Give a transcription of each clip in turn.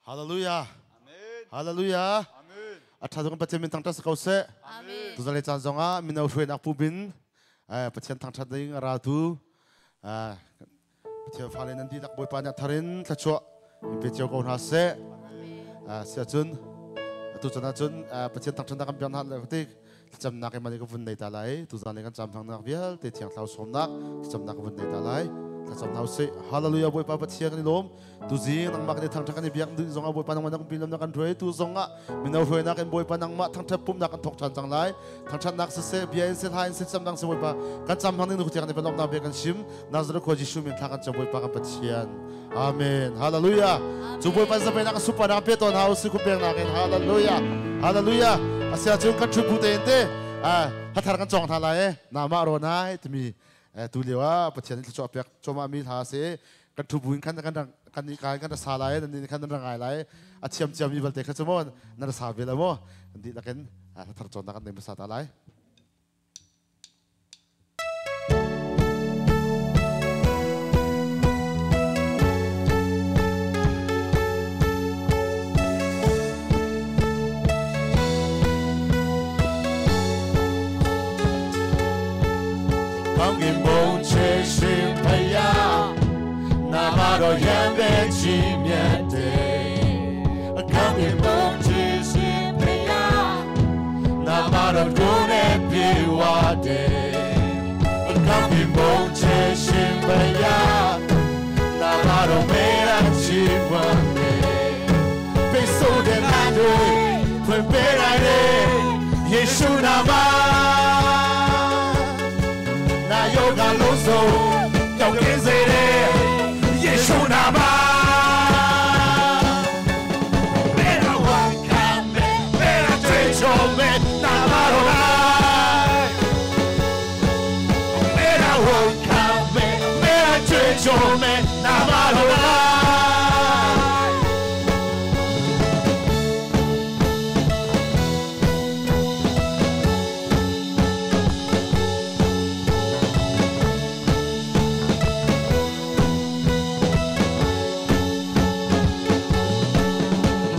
Hallelujah. Hallelujah. A ṭha tuk Pathian min thangṭhat si ko seh. Tuzan le caan zongah mino hruainak pu bin Pathian thangṭhat ding a raltu Pathian fale nan dihlak Bawipa nih a thar in thluachuah in pe cio ko hna seh. Siah cun atu chan ahcun Pathian thangṭhatnak kan biak hna le tik thlacamnak in mani ka vun nei ta lai. Tuzan le kan cam hmangnak vialte Thiang Thlarau sawmnak thlacamnak ka vun nei ta lai. Thlacam hna usih. Hallelujah Bawipa Pathian kan i lawm. Tuzing nangmah kan i thangṭhat kan i biak duh zongah Bawipa nangmah na kan pi lam na kan hruai tu zongah mino hruainak in Bawipa nangmah thangṭhat pumhnak kan thawk ṭhan cang lai. Thangṭhatnak siseh, bia in seh, hla in seh, camdang seh Bawipa kan cam hmang ding nu tiang nih lawmhnak bia kan chim. Nazareth khua Jesuh min thla kan cam Bawipa kan Pathian. Amen. Hallelujah. Cu Bawipa zapenak supanak pe tawn hau si ku peknak in hallelujah. Hallelujah. Asia cu kan thu bu te in te hathar kan cong hna lai e nama ro nai timi tu lio ah Pathian thluachuah pek choma mi hla se kan thu bu in khan kan kan ni kai kan sa lai nan ni khan nan rangai lai a thiam chiam mi balte kha chu mo nan sa ve la mo kan di lakin hathar chon na kan nei masa ta lai. ကောင်းကင်ဘုံချေရှင်ဖယားနာမတော်ယံပဲချီးမြတ်တယ်ကောင်းကင်ဘုံချေရှင်ဖယားနာမတော်ကိုနဲ့ပြေဝတယ်ကောင်းကင်ဘုံချေရှင်ဖယားနာမတော်မေရချီးမွမ်းတယ်ပိတ်ဆို့တဲ့လမ်းတွေဖွင့်ပေးနိုင်တယ်ယေရှုနာမနာယောဂလုံးစုံကြောက်ကင်းစေတယ်ယေရှုနာမမေရဝန်ခံမေမေရချေချုံမေနာမတော်လိုက်မေရဝန်ခံမေမေရချေချုံမေနာမတော်လိုက်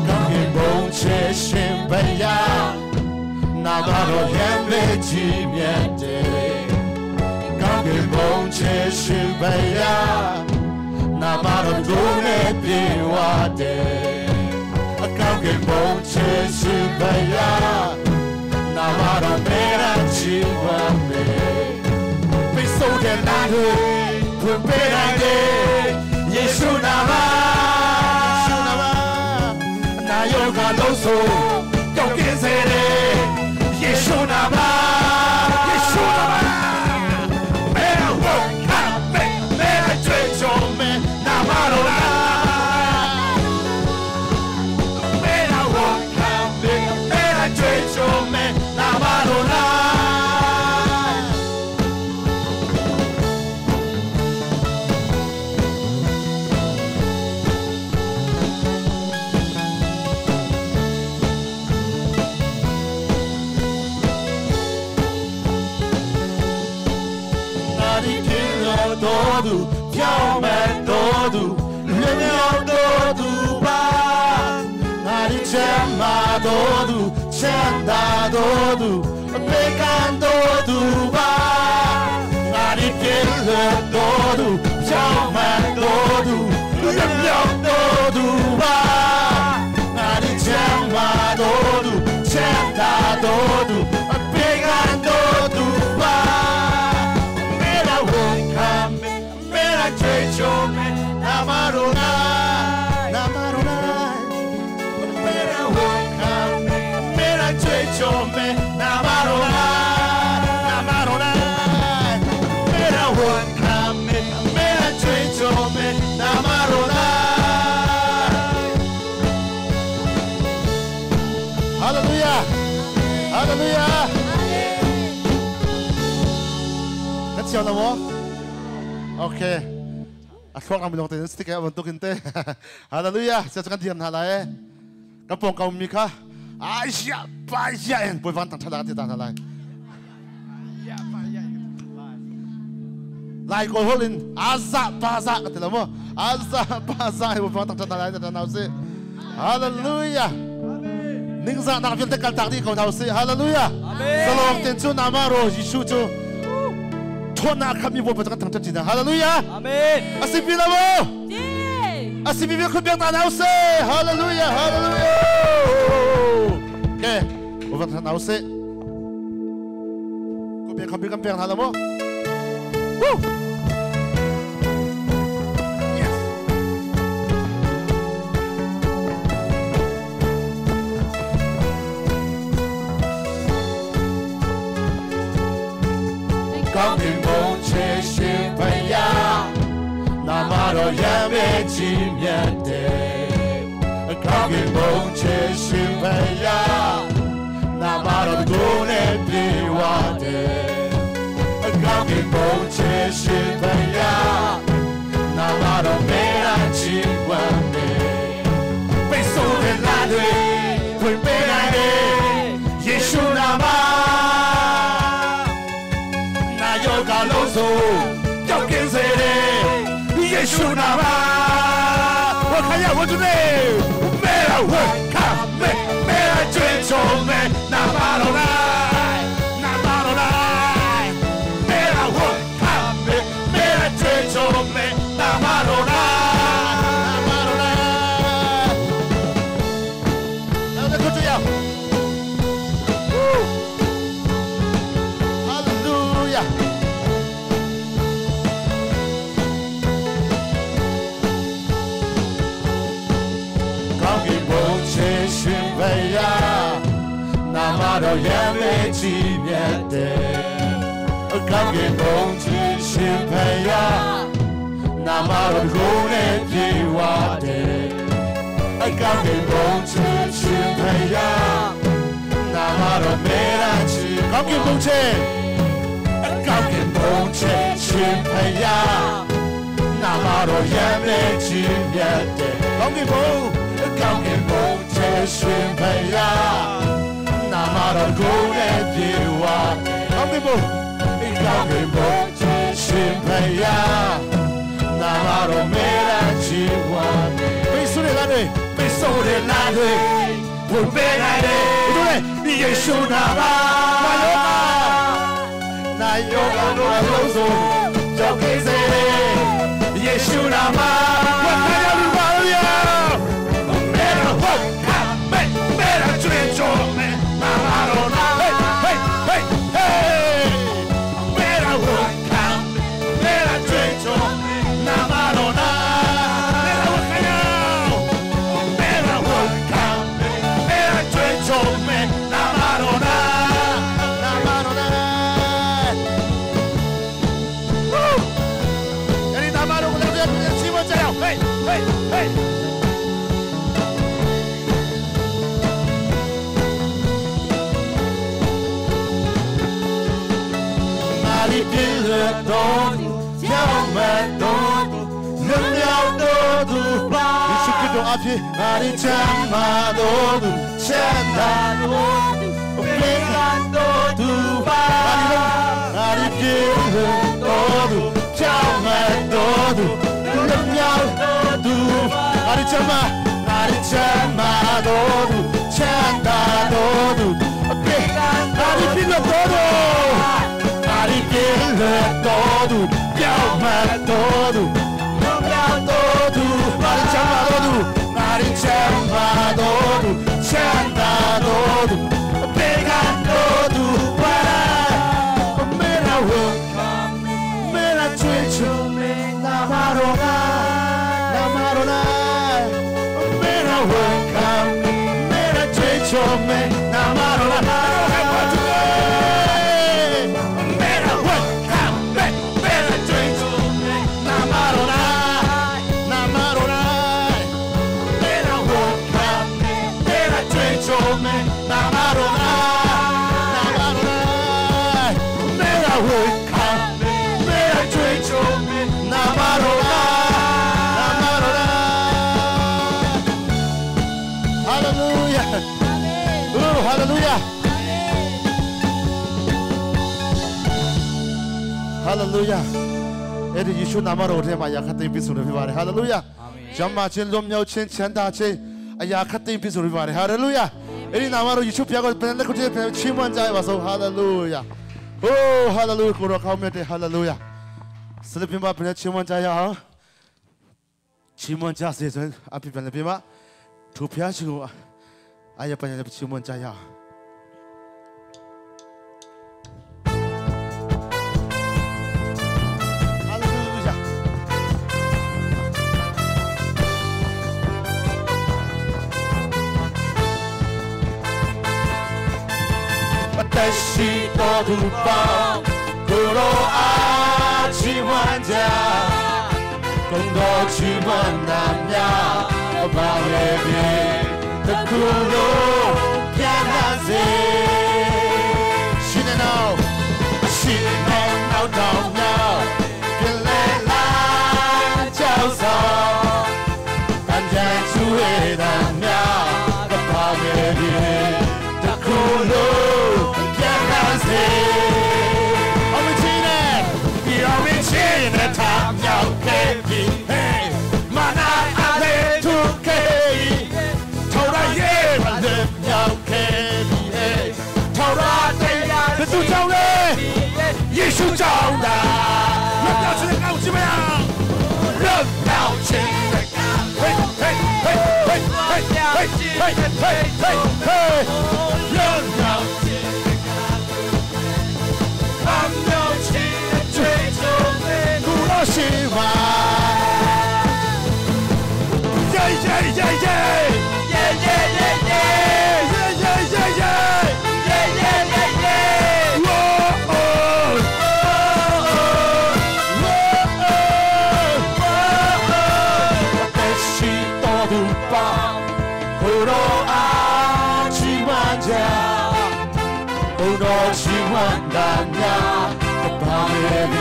ကောင်းကင်ဘုံချေရှင်ဘုရားနာမတော်ယံပဲကြည်မြတ်တယ်ကောင်းကင်ဘုံချေရှင်ဘုရားနာမတော်တို့နဲ့ပြေဝတယ်ကောင်းကင်ဘုံချေရှင်ဘုရားနာမတော်မေရချီဝမေပိတ်ဆို့တဲ့လမ်းတွေဖွင့်ပေးနိုင်တယ်ယေရှုနာမနာယောဂလုံးစုံကြောက်ကင်းစေတယ်ယေရှုနာမယေရှုနာမမေရဝန်ခံမေမေရကြွေချုံမေနာမတော်လားမေရဝန်ခံမေမေရကြွေချုံမေနာမတော်လား နာရီကင်းတော်သူပြောင်းမဲ့တော်သူလွင်မြောက်တော်သူပါနာရီချမ်းမာတော်သူချမ်းသာတော်သူအပေကံတော်သူပါနာရီကင်းတော်သူပြောင်းမဲ့တော်သူလွင်မြောက်တော်သူပါနာရီချမ်းမာတော်သူချမ်းသာတော်သူအပေကံတော်သူပါ မေရဝန်ခံမေမေရချေချုံမေနာမရုနာ နာမတော်လိုက် မေရဝန်ခံမေမေရချေချုံမေနာမရုနာနာမရုနာမေရဝန်ခံမေမေရချေချုံမေနာမရုနာ Hallelujah. Hallelujah. ကချောနမော Okay. အဆောကမလုံးတဲ့စတိကဝန်တုကင်တဲ့ Hallelujah. ဆက်စကန်ဒီယန်ဟာလာကပုံကောင်မီခါအာရှာပါရှာအန်ပွေဖန်တန်ထလာတဲ့တန်လာလိုက်ကိုဟိုလင်အာဇာပါဇာကတလမောအာဇာပါဇာပွေဖန်တန်ထလာတဲ့တန်နောက်စေ။ Hallelujah. Ningzahnak vialte kaltak dih ko hna usih. Hallelujah. Zalong ten cu nama ro Jesuh cu ṭhawnnak khammi Bawipa cu kan thangṭhat chin. Hallelujah. Amen. A si pi lo maw? A si pi bi khun biak hna usih. Hallelujah. Hallelujah. Okay. Bawipa thangṭhat hna usih. Ku biak khampi kan pek hna lo maw? Woo! Yes. ကောင်းကင်ဘုံချေရှင်ဖယားနာမတော်ရံမေကြီးမြတ်တယ်ကောင်းကင်ဘုံချေရှင်ဖယားနာမတော်ကိုနဲ့ပြေဝတယ်ကောင်းကင်ဘုံချေရှင်ဖယားနာမတော်မေရာချီဝမ်းမေပိတ်ဆို့တဲ့လမ်းတွေဖွင့်ပေးနိုင်တယ်ယေရှုနာမ 那有个老鼠要跟谁的？耶稣那嘛，我看见我准备，没来我看没，没来追求没，那巴罗来，那巴罗来，没来我看没，没来追求没，那巴罗来，那巴罗来。来，我这样。Hallelujah. ကောင်းကင်ဘုံချေရှင်ဖယားနာမတော်ရံမေကြီးမြတ်တယ်ကောင်းကင်ဘုံချေရှင်ဖယားနာမတော်ကိုနဲ့ပြေဝတယ်ကောင်းကင်ဘုံချေရှင်ဖယားနာမတော်မေရာချီ ကောင်းကင်ဘုံချေ ကောင်းကင်ဘုံချေရှင်ဖယားနာမတော်ရံမေကြီးမြတ်တယ် ကောင်းကင်ဘုံ ကောင်းကင်ဘုံချေရှင်ဖယားနာမတော်ကိုနဲ့ပြေဝ ကောင်းကင်ဘုံ ကောင်းကင်ဘုံချေရှင်ဖယားနာမတော်မေရာချီဝါ ပိတ်ဆို့တဲ့လမ်းတွေ ပိတ်ဆို့တဲ့လမ်းတွေဖွင့်ပေးနိုင်တယ် တို့လေ ယေရှုနာမ နာယောဂ နာယောဂတို့လုံးစုံကြောက်ကိစေယေရှုနာမ ဝတ်ထားရလူပါလို့ရ မေရာဟုတ်ခမေမေရာကျွေးချိုမေနာမတော်နာ ဟေးဟေးဟေးဟေး မေရာဟုတ်ခမေရာကျွေးချိုနာမတော်နာ မေရာဝခယော မေရာဟုတ်ခမေရာကျွေးချိုမေနာမတော်နာ နာမတော်နာဝူးအဲ့ဒီနာမတော်ကိုလည်းပြန်ချီးမွမ်းကြရအောင်ဟေးဟေးဟေး မာလီပြေတော်သူကြောင့်မတော်သူလွတ်မြောက်တော်သူပါ ယေရှုခရစ်တော်အဖြစ် မာလီချမ်းသာတော်သူချမ်းသာတော်သူပြေတော်သူပါမာလီပြေတော်သူကြောင့်မတော်သူလွတ်မြောက်တော်သူ မာလီချမ်းသာ မာလီချမ်းသာတော်သူချမ်းသာတော်သူပြေ မာလီပြေတော်သူ မာလီပြေတော်သူကြောင့်မတော်သူ မာလီချမ်းသာတော်သူ မာရီချမ်းသာတော်သူချမ်းသာတော်သူပေကတော်သူပါမေရာဝမေရာချွေချူမေနာမရောနာ နာမတော်နာ မေရာဝကမေရာချွေချူမေနာမရောနာမေရာဝကမေမေရာချွေချူမေနာမရောနာ နာမတော်နာ မေရာဝကမေရာချွေချူမေနာမရောနာ နာမတော်နာ မေရာဝကမေရာချွေချူမေနာမရောနာ နာမတော်နာဟာလေလုယာဟာလေလုယာဟာလေလုယာအဲ့ဒီယေရှုနာမတော်ထဲမှာရခတ်သိပြီးဆုံးနေဖြစ်ပါတယ်ဟာလေလုယာ ကျမ်းမာခြင်းလွတ်မြောက်ခြင်းချမ်းသာခြင်း哎呀，肯定比主的哈利路亚！哎，那么耶稣别个本来个这边千万在话说哈利路亚，哦，哈利路亚，过了后面的哈利路亚，是的，平把本来千万在呀，千万家谁尊阿比本来平把图片是我，哎呀，本来千万在呀。 သက်ရှိတော်သူပေါင်းကိုရောအားချီးမွမ်းကြဂုဏ်တော်ချီးမွမ်းနာများဘာပဲပြေတခုလုံးပြန်လာစေရှင်နေနောက်ရှင်နေနောက်တော်မြောက်ပြလဲလာကြောက်စောတန်ကြချူရတာများဘာပဲပြေတခုလုံး 我们起来，我们起来，他要给你，马那阿雷图给，头来耶马人要给你，头来的呀，耶稣叫嘞，耶稣叫啦，人要起来，高兴没有？人要起来，嘿嘿嘿嘿嘿嘿嘿嘿嘿，人要。 希望，耶耶耶耶，耶耶耶耶，耶耶耶耶，耶耶耶耶，哦哦哦哦哦，我是多鲁巴，库罗阿奇万家，库罗奇万达亚，巴梅比。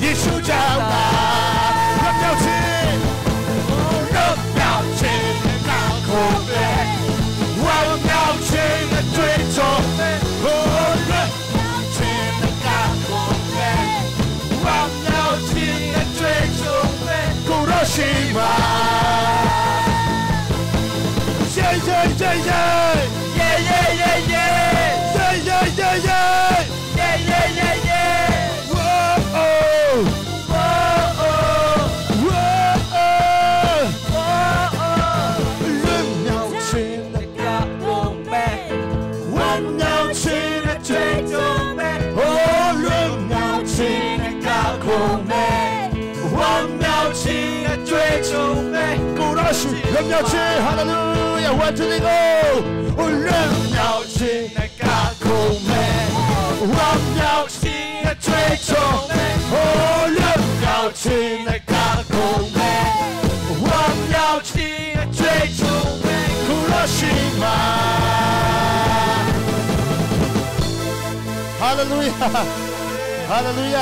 耶稣叫他，人表情，人表情那苦悲，万表情的追求，哦，人表情的那苦悲，万表情的追求，苦乐希望，耶耶耶耶，耶耶耶耶，耶耶耶耶，耶耶耶耶。 人要去，哈利路亚，我这里哦，人要去那个苦美，我要去那追求，哦，人要去那个苦美，我要去那追求，苦乐西玛，哈利路亚，哈利路亚。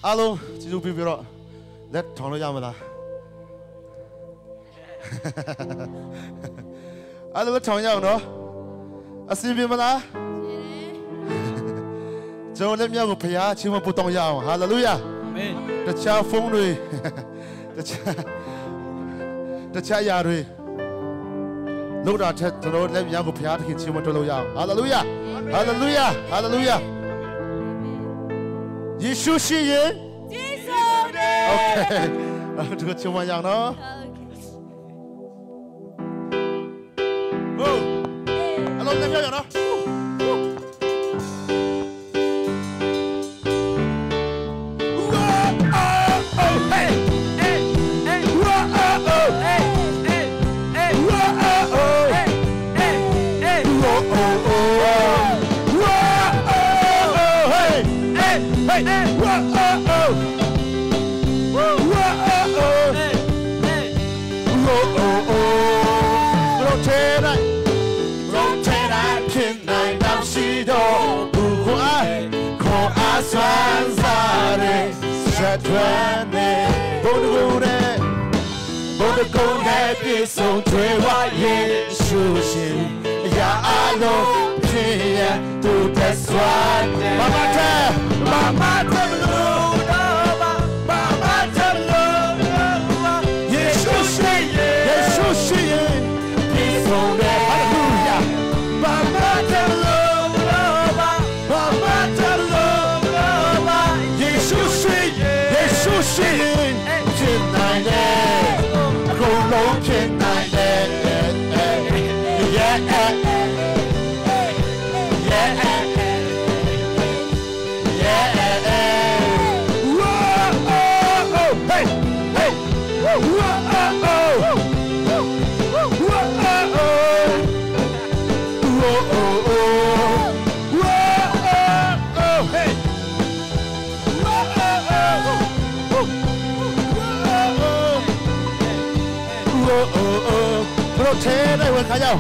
အားလုံးကျေးဇူးပြုပြီးတော့လက်ထောင်လို့ရမလားအားလုံးလက်ထောင်ရအောင်နော်အစီအပြေမလားကျွန်တော်လက်မြောက်ကိုဖခင်ချင်းမပို့တောင်းရအောင်ဟာလေလုယာ အာမင် တခြားဖုန်းတွေတခြားတခြားຢာတွေလို့တာထက်ကျွန်တော်လက်မြောက်ကိုဖခင်သခင်ချင်းမတော်လို့ရအောင်ဟာလေလုယာဟာလေလုယာဟာလေလုယာယေရှုရှိရင် ကျေးဇူးတယ် โอเค 这个情况样呢？哦，阿龙，你不要讲了。哦ထွက်နေဘုံတကူနဲ့ဘုံတကူနဲ့ပြည့်စုံကြွယ်ဝယေရှုရှင်အရာအလုံးဖြစ်ရသူသက်စွာမမတဲ့မမတဲ့လို့တော့မမတဲ့လို့ယေရှုရှင်ယေရှုရှင်ပြည့်စုံတဲ့ဟာလေလုယာမမတဲ့လို့တော့မမတဲ့လို့တော့ယေရှုရှင်ယေရှုရှင်ဖြစ်နိုင်တယ်အကုန်လုံးဖြစ်နိုင်တယ် Yeah yeah yeah Whoa, oh, oh, hey, hey. Whoa, oh, oh. Whoa, oh, oh. Whoa, oh, oh. Whoa, oh, oh, hey. Whoa, oh, oh. Whoa, oh. Whoa, oh, oh. ဘလို့ထဲလိုက်ဝင်ခါကြအောင်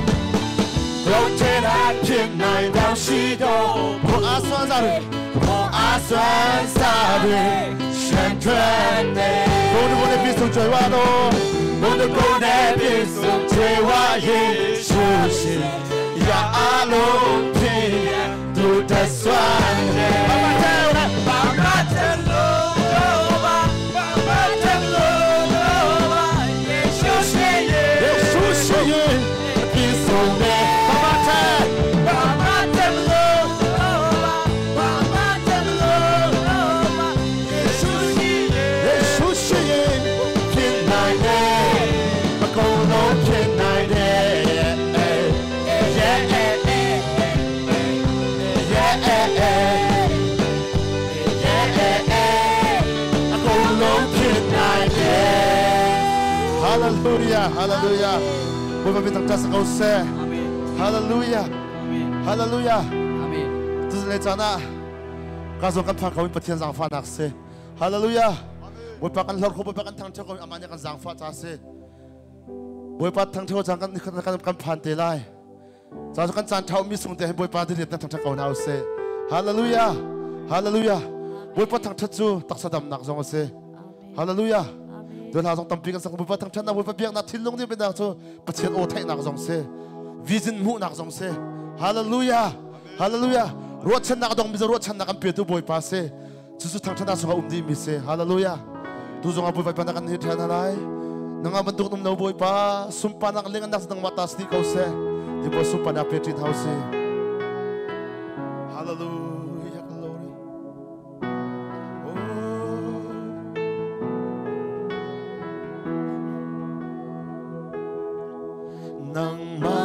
ဘလို့ထဲလိုက်ဖြစ်နိုင်တော့ရှိတော့ဘုအားစွမ်းစားတွေဘုအားစွမ်းစားတွေရှင်ထွက်နေဘုန်းတော်နဲ့ပြည့်စုံကြွယ်ဝတော့ဘုန်းတော်နဲ့ပြည့်စုံကြွယ်ဝယေရှုရှင်ရာအလုံးဖြစ်သူတဆွမ်းနေဘာမတဲ့ဘာမတဲ့လို့ဘာမတဲ့လို့ယေရှုရှင်ယေရှုရှင်ပြည့်စုံနေဘာမတဲ့ဘာမတဲ့လို့ဘာမတဲ့လို့ယေရှုရှင်ယေရှုရှင်ဖြစ်နိုင်တယ်အကုန်လုံးဖြစ်နိုင်တယ် Yeah yeah yeah အကုန်လုံးဖြစ်နိုင်တယ် Hallelujah Hallelujah ဘုရားမြတ်တာစကောဆဲ Hallelujah Hallelujah သူလေချာနာကာဇောကန်ဖာကဝိပထန်ဇာဖာနာဆေ Hallelujah ဘုရားကန်လောခုဘုရားကန်ထန်ချောကအမညာကန်ဇာဖာချာဆေဘုရားထန်ချောဇာကန်ကန်ကန်ဖန်တေလိုက်ဇာကန်ချန်ထောမီဆုံတေဘုရားဒီလက်ထန်ချောနာဆေ Hallelujah Hallelujah ဘုရားထန်ချချူตักสะดำนักซองเซ Hallelujah ตัวลาซองตัมปีกันสักบุปผาทั้งชั้นนะบุปผาเบียกนักทิ้งลงนี่เป็นนักโซประเทศโอไทยนักซองเซวิจินมูนักซองเซ Hallelujah Hallelujah รถชั้นนักดองมิจะรถชั้นนักอันเปียตัวบุปผาเซจู่ๆทั้งชั้นนักสงอุ้มดีมิเซ Hallelujah ตัวจงเอาบุปผานักกันเหตุอะไรนังอามันตุกนุ่มนบุปผาสุมปานักเลี้ยงนักสังวัตาสติเขาเซที่พอสุมปานักเปียตินเฮาเซ Hallelujah glory นังมา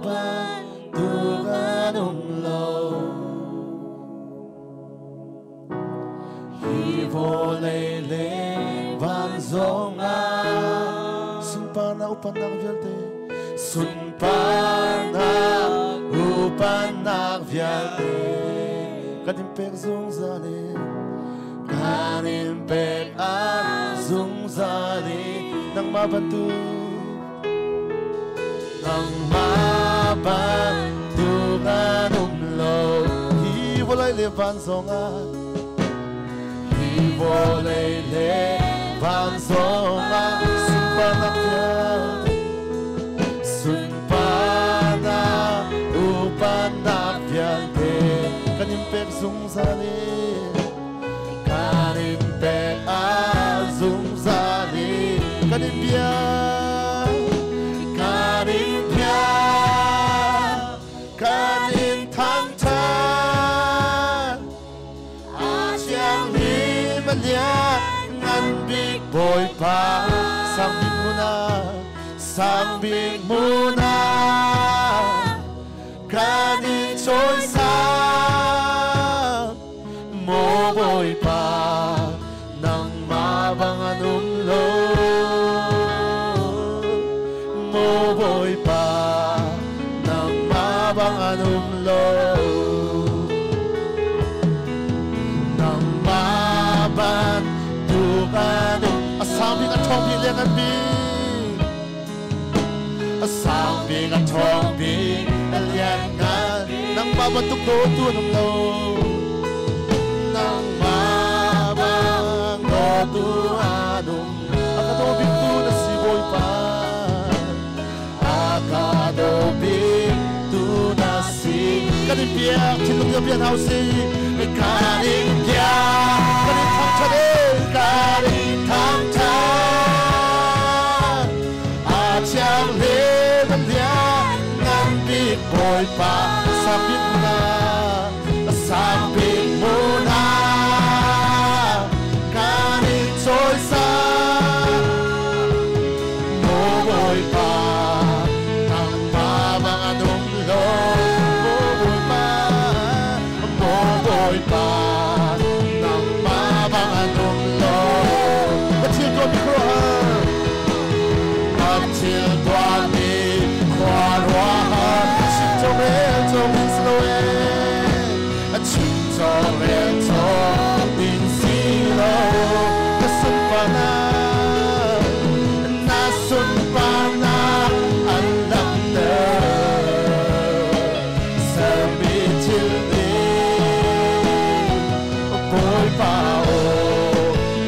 บันตุกันอุมโลฮิโวเลเลวันซงอาสุนปานาอุปนักเวลเตสุนปานาอุปนักเวลเตกันอิมเปกซุงซาลีกันอิมเปกอาซุงซาลีนังมาบันตุนังมาบันตุกันอุมโลฮิวไลเลวันซงอาฮิวไลเลวันซงอาสุนปานาสุนปานาอุปนักเวียนเตกันอิมเปกซุงซาลีกันอิมเปกอาซุงซาลีกันอิมเบียการอินทังทันอาเชียงลีมันเลียงันบิ๊กบอยพาสังบิกมูนาสังบิกมูนาการอินช่วยสาโมบอยพานังมาบังอนุมโลโมบอยพาบังอนุมโลนังมาบันตุกันอาสามบิงอาทองบิเลียงกันบิอาสามบิงอาทองบิเลียงกันนังมาบันตุกโตตัวนุ่มโลนังมาบังโต dawtu anum a ka daw bik tu na si Bawipa a ka daw bik tu na si kan in biak thinlung ya biak hau si kan in biak kan in thangthat e kan in thangthat a thiang le kan lian ngan bik Bawipa sapit na sapit muna kan in cawisan Maw Bawipa nangmah bang an um lo Maw Bawipa Maw Bawipa nangmah bang an um lo Ka thil tuahmi khuaruahhar Ka thil tuahmi khuaruahhar Chim cawk rel cawk in si lo ee Chim cawk rel cawk in si lo Ka sunparnak na sunparnak an langhter sermi thil nih Bawipa aw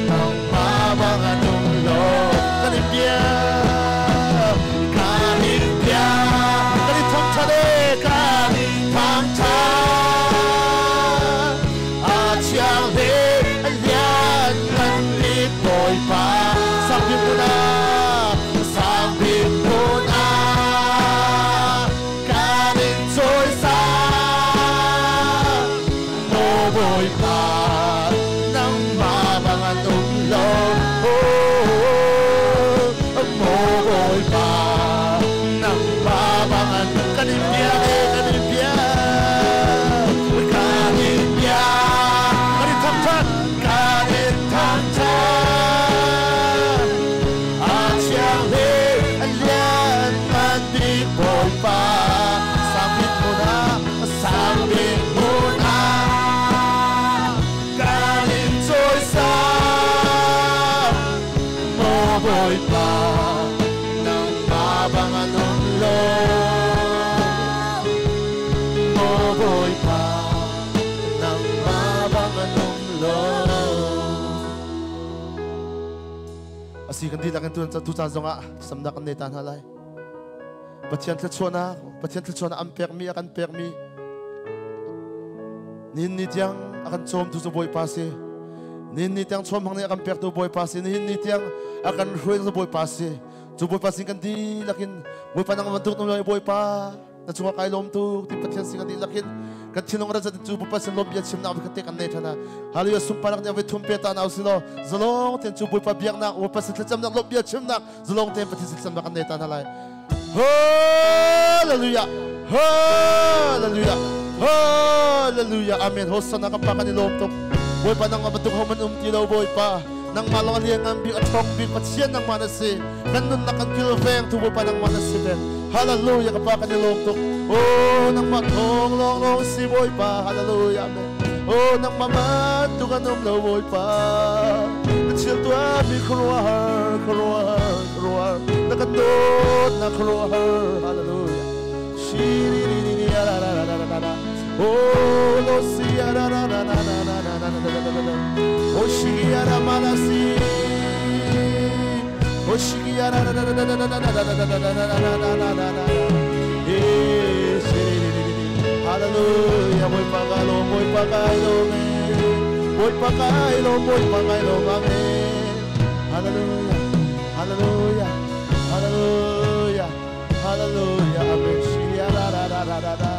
nangmah bang an um lo kan in biak kan in biak kan in thangṭhat e kan in thangṭhat a thiang le a lian ngan bik Bawipa sang bik hmun ah sang bik hmun ah kan in cawisan Maw Bawipa nangmah bang an um lo Maw Bawipa nangmah bang an kan in biak e kan in biak kan in biak kan in thangṭhat kan in thangṭhat a thiang le a lian ngan bik Bawipa sang bik hmun ah sang bik hmun ah kan in cawisan Maw Bawipa nangmah bang an um lo Maw Bawipa nangmah bang an um lo Asi kan dihlak in tu caan zongah samnak kan nei ta hna lai. Pathian thluachuahnak, Pathian thluachuahnak an pekmi, a kan pekmi nihin ni tiang a kan cawmtu cu Bawipa si. Nihin ni tiang chawm hang nih a kan pektu Bawipa si. Nihin ni tiang a kan hruai cu Bawipa si. Cu Bawipa sin kan dihlak in Bawipa nang bantuk na Bawipa na cungah kai lawm tuk ti Pathian sin kan dihlak in kan thinlung ra cu Bawipa sin lawm bia chimnak ka te kan nei thana. Hallelujah sunparnak nih a thum pe ta nau si law zalong ten cu Bawipa biaknak Bawipa sin thlacamnak lawm bia chimnak zalong ten Pathian sin thlacamnak kan nei ta hna lai. Hallelujah. Hallelujah. Hallelujah. Amen. Hosanna ka pa kan i lawm tuk. Bawipa nangmah bantuk ho man um ti lo Bawipa. Nangmah lawng a lianngan bik a ṭhawng bik Pathian nangmah na si. Kan nunnak kan kilveng tu Bawipa nangmah na si ve. Hallelujah ka pa kan i lawm tuk. Oh nangmah thawng lawng lawng si Bawipa. Hallelujah. Amen. Oh nangmah bantuk an um lo Bawipa. Na thil tuahmi khuaruahhar khuaruahhar khuaruahhar na kan dawt na khuaruahhar. Hallelujah. Shi-ri-ri-ri-ri-ra-ra-ra-ra-ra-ra. Oh lo si ra ra ra ra ra ra ra ra ra ra ra ra. Oh shi ra ma la si. Oh shi ra ra ra ra ra ra ra ra ra ra ra ra ra ra ra ra ra. Eh, shi ri ri ri ri. Hallelujah. Bawipa kai lawm, Bawipa kai lawm e. Bawipa kai lawm, Bawipa kai lawm, amen. Hallelujah. Hallelujah. Hallelujah. Hallelujah. Amen. Shi ra ra ra ra ra ra.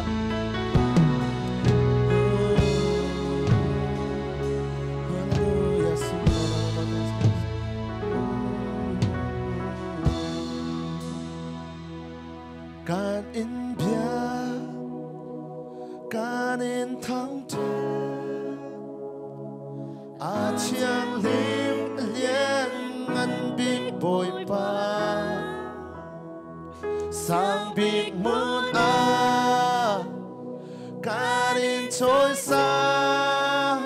Hallelujah. Kan in biak, kan in thangṭhat, a thianghlim lian ngan bik Bawipa, sang bik hmun ah kan in cawisan.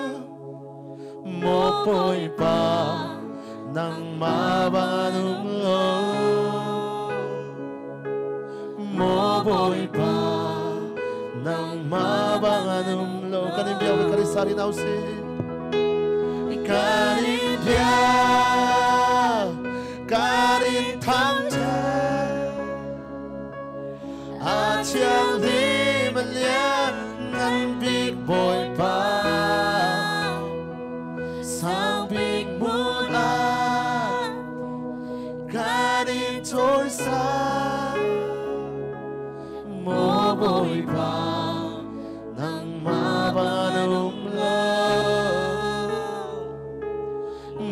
Maw Bawipa, nangmah bang an um lo. Maw Bawipa, nangmah bang an um lo. Kan in biak, kan in sari nau si. Kan in Bia kan in thangṭhat a thianghlim a lianngan bik Bawipa sang bik hmun ah kan in cawisan maw Bawipa nangmah ban um lo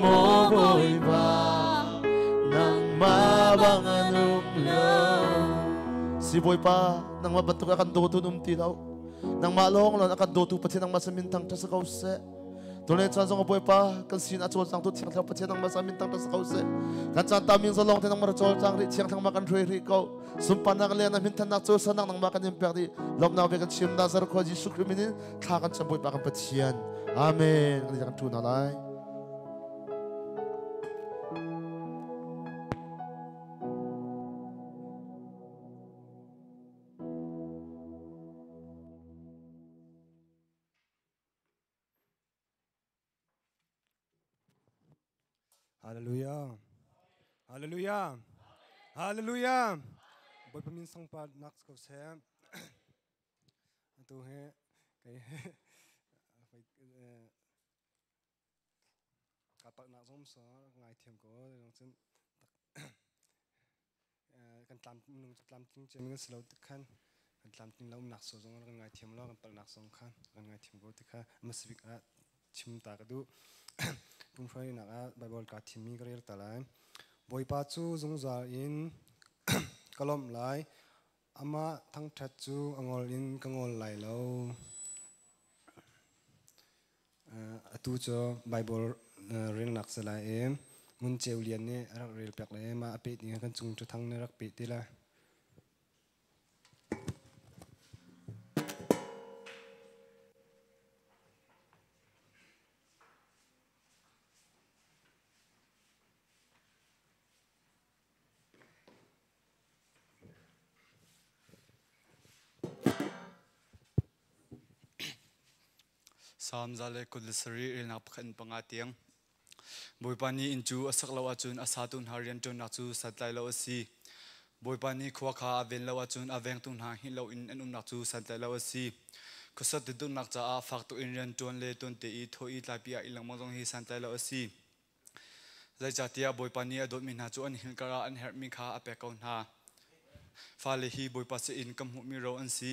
maw Bawipa nangmah bang an um lo Si Bawipa nangmah bantuk a kan dawtu um ti lo nangmah lawng lawng a kan dawtu Pathian nangmah sa min thang ṭha ko seh Tule caan zong Bawipa kan sin a cawlcang tu Thiang Thlarau Pathian nangmah sa min thang ṭha ko seh kan caan ta min zalong te nangmah cawlcang rih Thiang Thlarau kan hruai rih ko sunparnak le na minthannak cu sanak nangmah kan in pek dih lawmnak ve kan chim Nazareth khua Jesuh Khrih min in thla kan cam Bawipa kan Pathian amen kan kan ṭu hna lai Hallelujah. Hallelujah. Hallelujah. Bawipa min sangpa nak ko seh. Atu he kei ka palh nak zong so ngai thiam ko cun kan tlam nung tlamtling cem kan si lo tik khan kan tlamtling lo umnak so zong kan ngaithiam lo kan palhnak zong kha kan ngaithiam ko ti kha masibik ah chim ta ka duh pumhruainak ah Bible ka thimmi ka rel ta lai Bawipa cu zungzal in ka lawmh lai amah thangṭhat cu a ngol in ka ngol lai lo Atu cu Baibal relnak si lai i Ngun Ceu Lian nih a rak rel piak lai i mah a peh ding kan cung Ṭhathang nih a rak peh ti lai. Salm 127 relnak pakhat in panga tiang. Bawipa nih inn cu a sak lo ahcun a satu hna rianṭuannak cu santlai lo a si. Bawipa nih khua kha a ven lo ahcun a vengtu hna hngilh loin an umnak cu santlai lo a si. Khuasat dutdutnak caah fak tuk in rianṭuan le tuante i thaw i tlaipi ah i lengmang zong hi santlai lo a si. Zeicahtiah Bawipa nih a dawtmi hna cu an hngilh karah an herhmi kha a pek ko hna. Fale hi Bawipa sinin kan hmuhmi ro an si,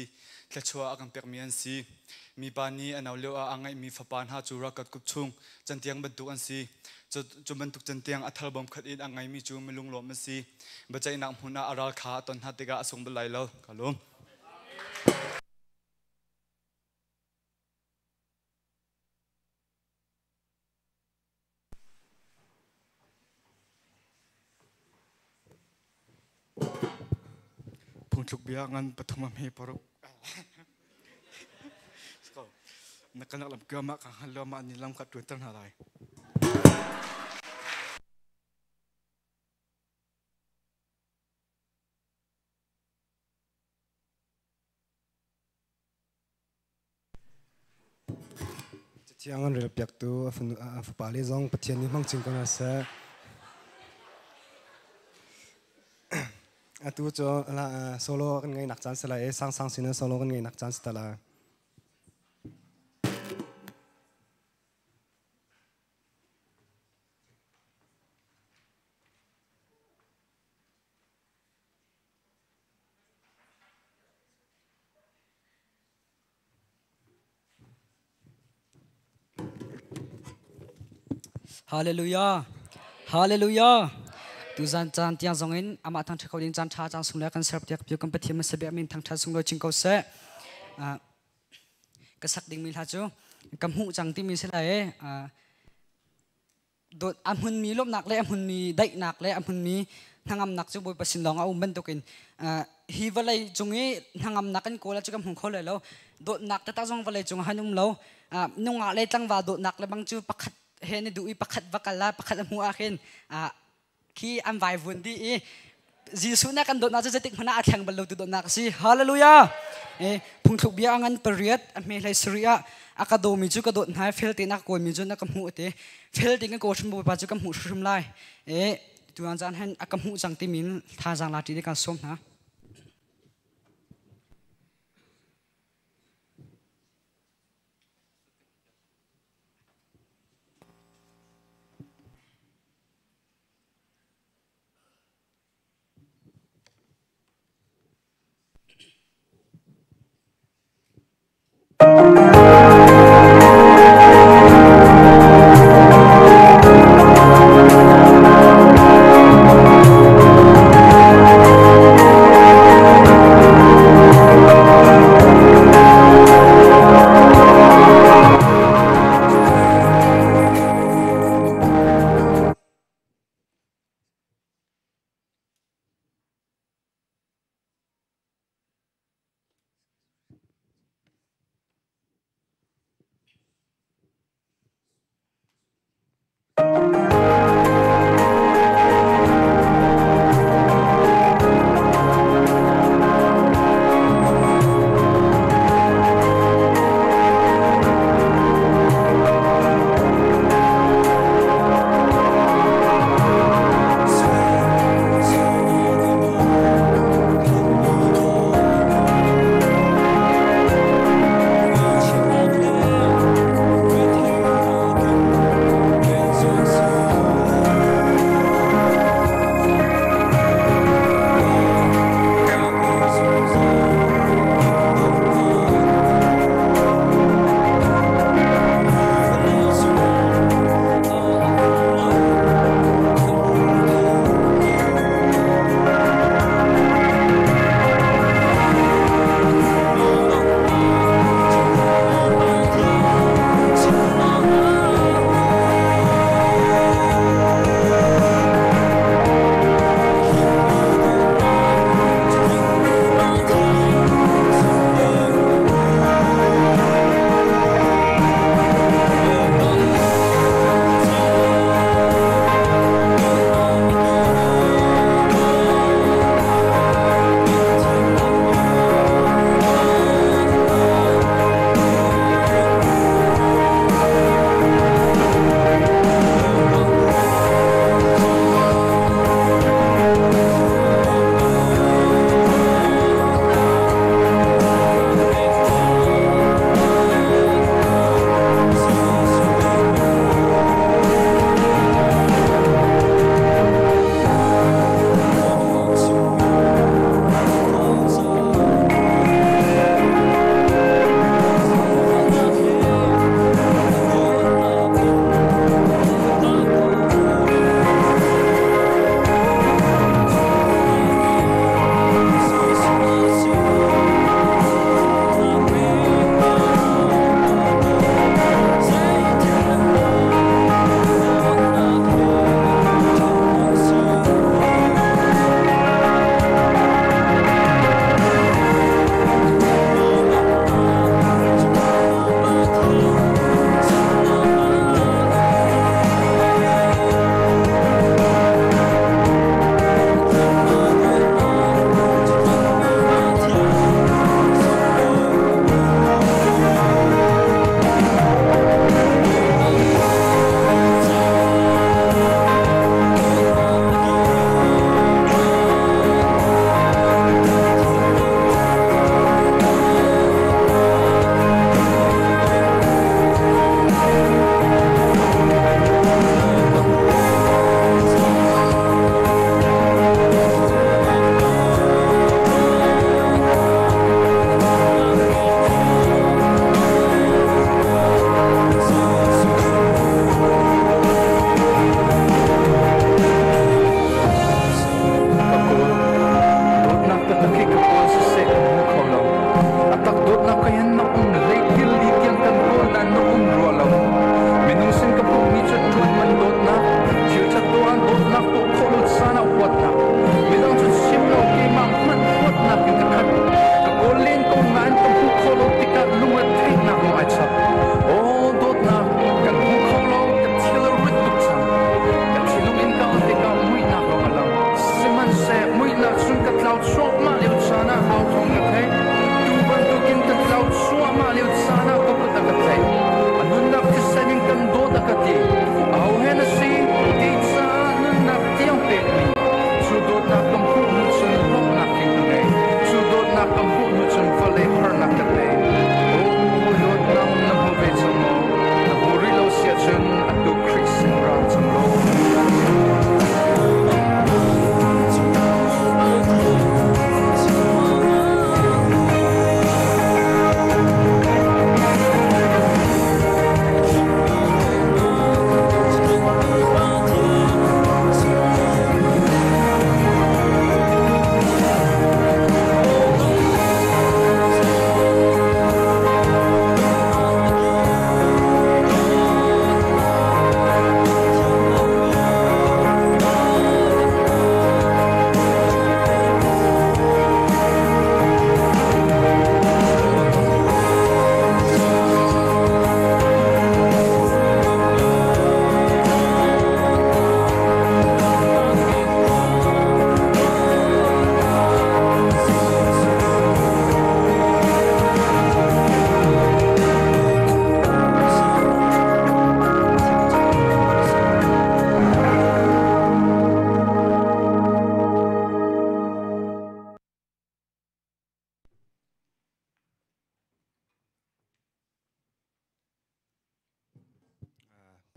thluachuah a kan pekmi an si. Mipa nih a no lioah a ngeihmi fapa hna cu ralkap kup chung cantiang bantuk an si. Cu bantuk cantiang a thal bawm khat in a ngeimi cu milunglawm an si. Biaceihnak hmun ah a ral kha a ton hna tikah a sung bal lai lo. Ka lawm. Phungthluk bia ngan pathum a hme paruk. Na kanak lam kya ma ka hal lo ma ni lam ka tuan ter hna lai. Cathiang an relpiaktu a fapale zong Pathian nih hmang chin ko hna seh. Atu cu solo kan ngeihnak caan si lai i sangsang sin in solo kan ngeihnak caan si ta lai. Hallelujah. Hallelujah. Tuzan caan tiang zong in amah thangṭhat kho ding caan ṭha caan sung le kan serp tiak piu kan Pathian masa bia min thangṭhat sung lo ching ko seh. Ka sak ding mi hla cu ka hmuh cang timi si lai dawt a hmunmi lawmhnak le a hmunmi daihnak le a hmunmi hnangamnak cu Bawipa sin lawng a um bantukin hi vawlei cung i hnangamnak kan kawl ah cu kan hmu kho lai lo dawtnak taktak zong vawlei cung ah han um lo nungak le tlangval dawtnak le bang cu pakhat he na duh i pakhat va kal la pakhat a hmuh ah khin khi an vaivun dih i Jesuh nih kan dawtnak cu zeitik hmanh ah a thleng bal lo tu dawtnak a si. Hallelujah! Phungthluk bia a ngan pariat a hme hlei sarih ah A ka dawmi cu ka dawt hna i fel tein a ka kawlmi cu na ka hmuh te. Fel tein ka kawl hrim Bawipa cu ka hmuh hrim lai. E tuan caan hen a ka hmuh cang timi in thazaang la ṭi ding kan sawm hna.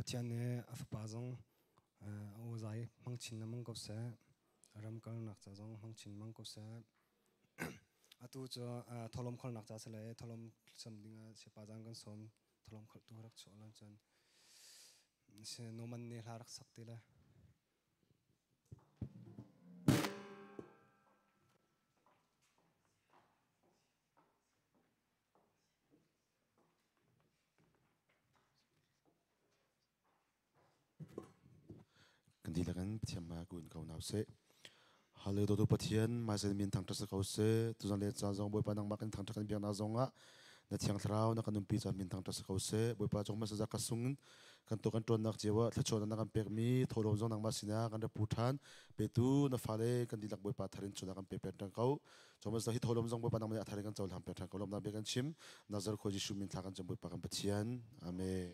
Pathian nih a fapa zong a awzai hmang chin lengmang ko seh. Ram kalnak ca zong hmang chin lengmang ko seh. Atu cu tholom kholnak ca si le tholom sam ding ah siapa zang kan sawm tholom kholtu rak chuah lan cun si noman ne hla rak sak ti le. Kan dihlak in Pathian ma kun ko nau seh. Hallelujah tu Pathian mai min thangṭhat si ko seh. Tuzan le caan zong Bawipa nangmah kan thangṭhat kan biaknak zong ah na thiang thlarau na kan nunpi caan min thangṭhat si ko seh. Bawipa cung hmasa ka sung kan tu kan ṭuannak cio ah thluachuah na kan pekmi thawhlawm zong nangmah sinah kan ra pu ṭhan. Petu na fale kan dihlak Bawipa thar in chunah kan pe pek ṭhan ko. Thomas hi tholom zong Bawipa nangmah nih a thar in kan cohlang pek ṭhan ko lawmnak bia kan chim. Nazar khua Jesuh min thla kan cam Bawipa kan Pathian. Amen.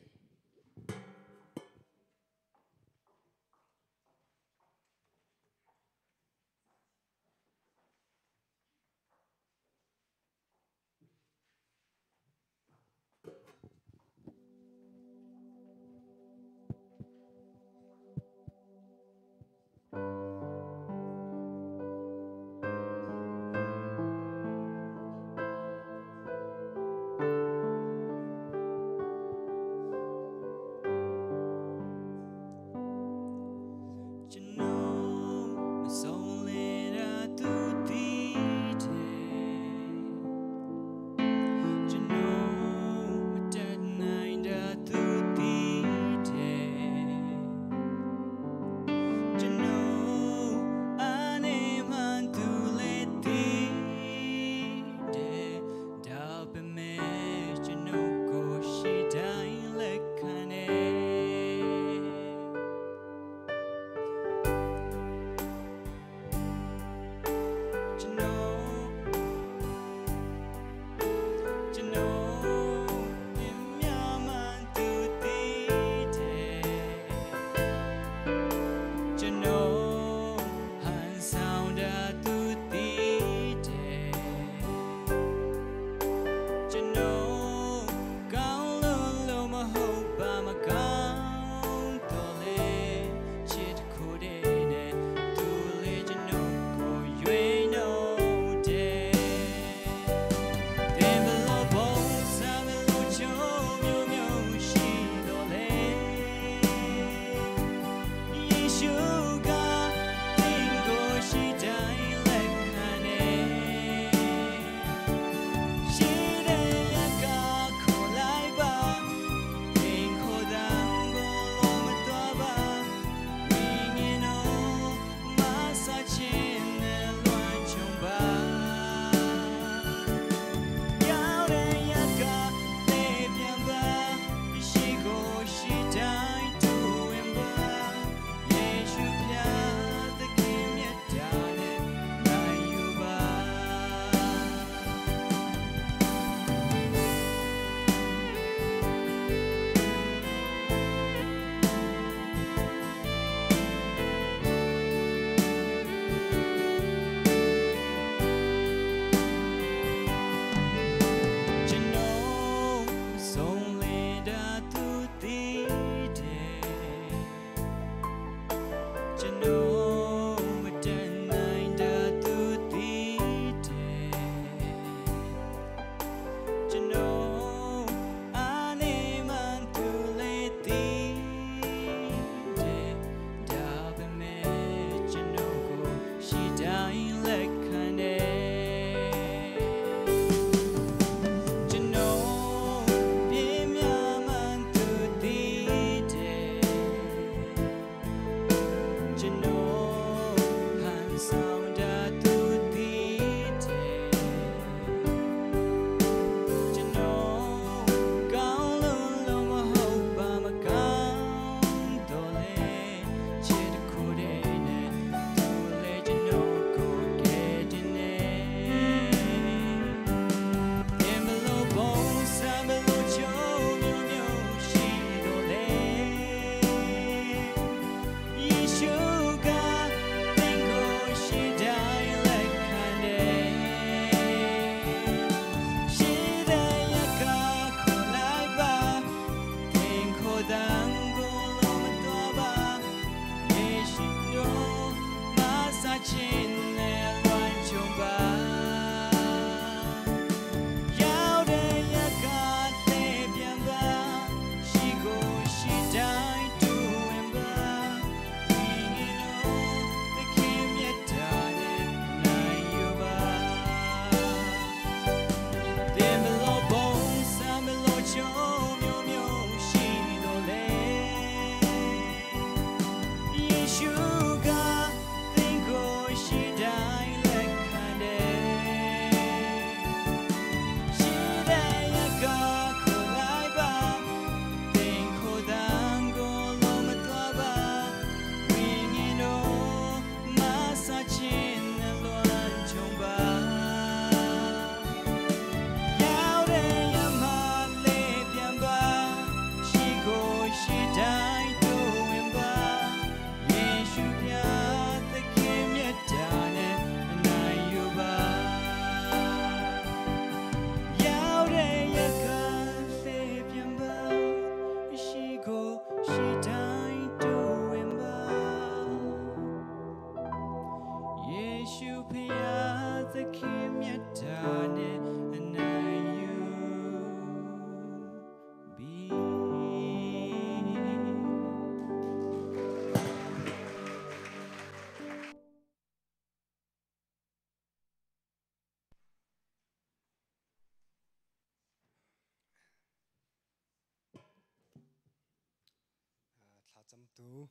Thlacamtu,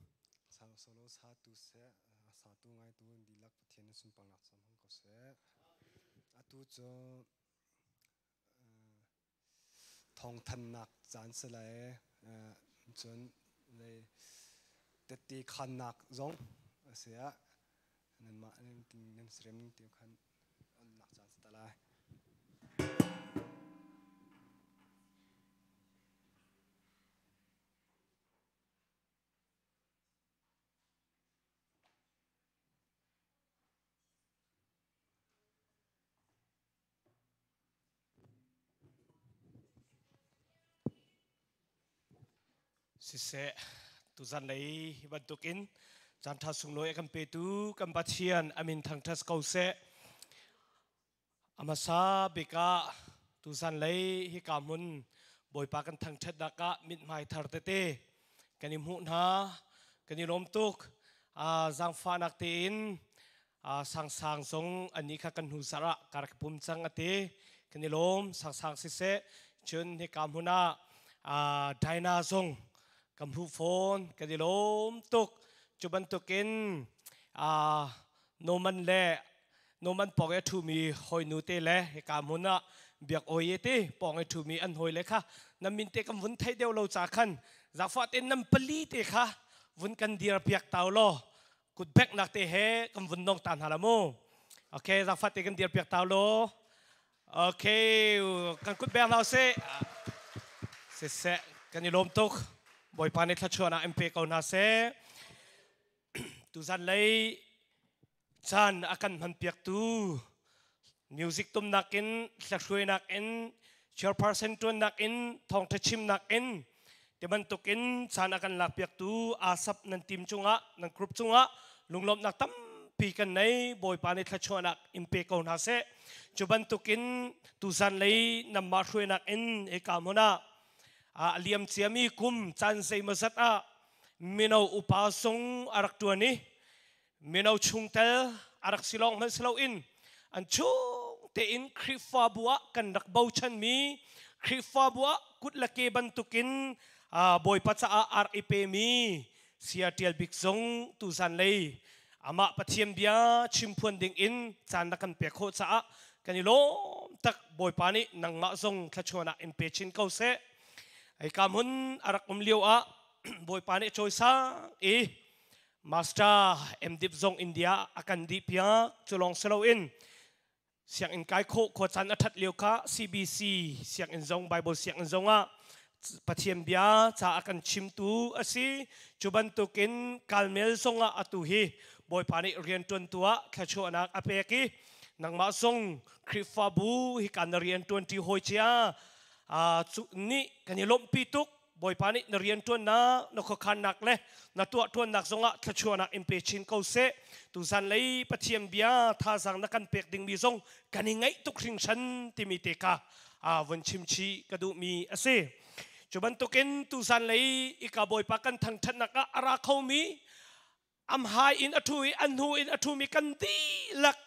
solo satu seh, a satu ngaitu dihlak Pathian na sunparnak cam hmang ko seh. Atu cu thawngthannak caan si lai cun tette khannak zong a si ah nanmah nan serem ning te khan onnak caan si ta lai. Siseh, tuzan lei hi bantukin caan ṭha sunglawi a kan petu kan Pathian a min thangṭhat ko seh. A hmasa bik ah tuzan lei hika hmun Bawipa kan thangṭhatnak ah mithmai thar tete kan i hmuh hna. Kan i lawm tuk. Zaangfahnak tein sangsang zong annih kha kan hnu zarh ah ka rak pum cang a ti. Kan i lawm. Sangsang siseh, cun hika hmun ah Dinah zong kan hmuh fawn. Kan i lawm tuk. Cu bantukin Norman le Norman pawng i a ṭhumi hawinu te le hika hmun ah biak awi te pawng i ṭhumi an hawi le kha nan min te kan vun theih deuh lo ca khan zaangfah tein nan pali te kha vun kan dir piak tau law kut beknak te he kan vun nong ta hna la mu. Okay, zaangfah te kan dir piak tau law. Okay, kan kut beng hna sih. Siseh, kan i lawm tuk. Bawipa nih thluachuahnak in pe ko hna seh. Tuzan lei caan a kan hmanpiaktu music tumnak in hlahruainak in chairperson ṭuannak in thawngṭha chimnak in ti bantukin caan a kan lakpiaktu asap nan team cungah nan group cungah lunglawmhnak tampi kan nei. Bawipa nih thluachuahnak in pe ko hna seh. Cu bantukin tuzan lei nanmah hruainak in hika hmun ah a liam ciami kum caan zeimawzat ah mino upa zung a rak ṭuan i mino chungtel a rak si lawng hmanh si loin an chung tein Khrihfabu ah kan rak bochanmi, Khrihfabu ah kut le ke bantukin Bawipa caah ar i pemi Sia Ṭial Bik zong tuzan lei amah Pathian bia chimphuan ding in caan na kan pek khawh caah kan i lawm tak. Bawipa nih nangmah zong thluachuah ah in pe chin ko seh. Hika hmun a rak um lio ah Bawipa nih cawisang i Master MDip zong India a kan dih piak. Cu lawng si loin sianginn kai khawh khuacaan a ṭhat lio kha CBC sianginn zong, Bible sianginn zong ah Pathian bia ca a kan chimtu a si. Cu bantukin Kalmel zong ah atu hi Bawipa nih rianṭuantu ah thluachuahnak a pek i nangmah zong Khrihfabu hika na rianṭuanṭi hawi cia cu nih kan i lawmhpi tuk. Bawipa nih na rianṭuannak, na khuakhannak le na tuahṭuannak zongah thluachuahnak in pe chin ko seh. Tuzan lei Pathian bia thazaang na kan pek dingmi zong kan i ngaih tuk hringhran timi te kha vun chim chih ka duhmi a si. Cu bantukin tuzan lei ika Bawipa kan thangṭhatnak ah a ra khomi, am hai in a ṭhu i an hnu in a ṭhumi kan dihlak,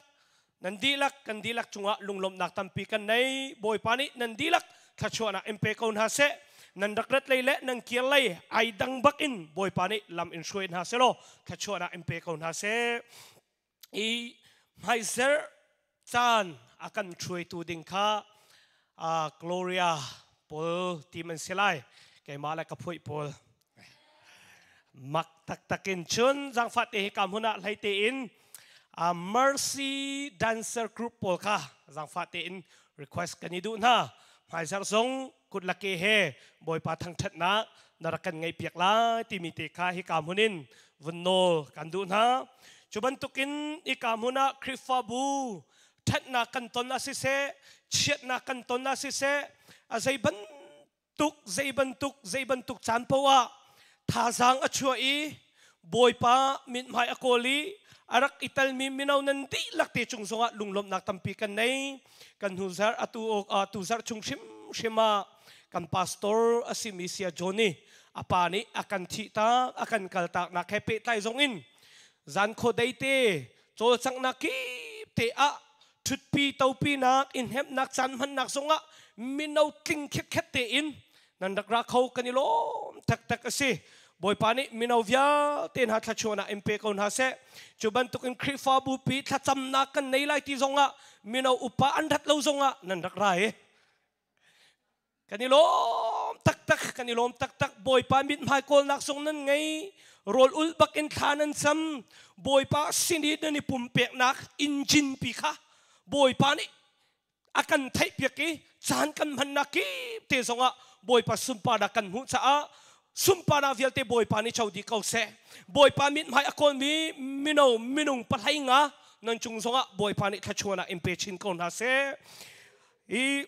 nan dihlak, kan dihlak cungah lunglawmhnak tampi kan nei. Bawipa nih nan dihlak thluachuahnak in pe ko hna seh. Nan rak rat lei le nan kir lei ai dang bak in Bawipa nih lam in hruai hna seh law thluachuahnak in pe ko hna seh. I hmaizer caan a kan hruaitu ding kha Gloria pawl team an si lai. Keimah le ka phuih pawl mak taktak in cun zaangfah te hi ka hmun ah hlei tein Mercy Dancer Group pawl kha zaangfah tein request kan i duh hna. Hmaizarh zong kut lake he Bawipa thangṭhatnak na rak kan ngaihpiak lai timi te kha hika hmun in vun nawl kan duh hna. Cu bantukin hika hmun ah Khrihfabu ṭhatnak kan ton ah siseh, chiatnak kan ton ah siseh, a zei bantuk zei bantuk zei bantuk caan paoh ah thazaang a chuah i Bawipa mithmai a kawl i a rak i telmi mino nan dihlak te cung zongah lunglawmhnak tampi kan nei. Kan hnu zarh atu atu zarh chung hrimhrim ah kan pastor a simi Sia Johnny a pa nih a kan thih tak, a kan kal tak nak he pehtlai zong in zan khaw dei te cawlcanghnak kip te ah ṭhutpi topinak in hnemhnak caan hmannak zongah mino tling khitkhet tein nan rak ra kho, kan i lawm taktak a si. Bawipa nih mino vialte hna thluachuahnak in pe ko hna seh. Cu bantukin Khrihfabu pi thlacamnak kan nei lai ti zongah mino upa an rat lo zongah nan rak ra i kan i lawm taktak, kan i lawm taktak. Bawipa mithmai kawlnak zong nan ngei, rawl ul bak in thla nan cam. Bawipa sin i nan i pumpeknak engine pi kha Bawipa nih a kan theihpiak i caan kan hmannak kip te zongah Bawipa sunparnak kan hmuh caah sunparnak vialte Bawipa nih co dih ko seh. Bawipa mithmai a kawlmi mino minung pahlei nga nan cung zongah Bawipa nih thluachuahnak in pe chin ko hna seh. I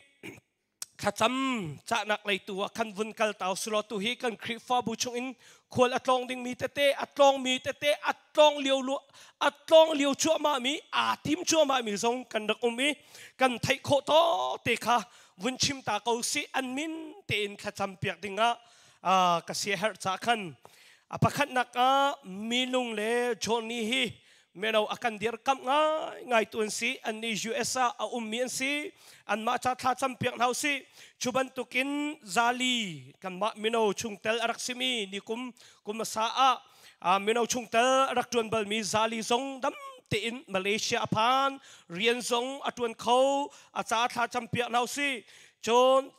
thlacam cahnak lei tu ah khan vun kal tau sulaw tu hi kan Khrihfabu chungin khual a tlawng dingmi tete, a tlawngmi tete, a tlawng lio lu a tlawng lio cuahmah mi, aa tim cuahmah mi zong kan rak um i kan theih khawh to te kha vun chim ta ko si. An min tein thlacam piak dingah ka sia herh ca khan a pakhatnak ah Minung le Johnny hi mino a kan dirkamh ngai ngai tu an si. An nih US ah a ummi an si. Anmah ca thla cam piak hna usih. Cu bantukin Zali, kanmah mino chungtel a rak simi, nikum kum hmasa ah mino chungtel a rak ṭuan balmi Zali zong dam tein Malaysia a phan, rian zong a ṭuan kho. A ca thla cam piak hna usih. Cun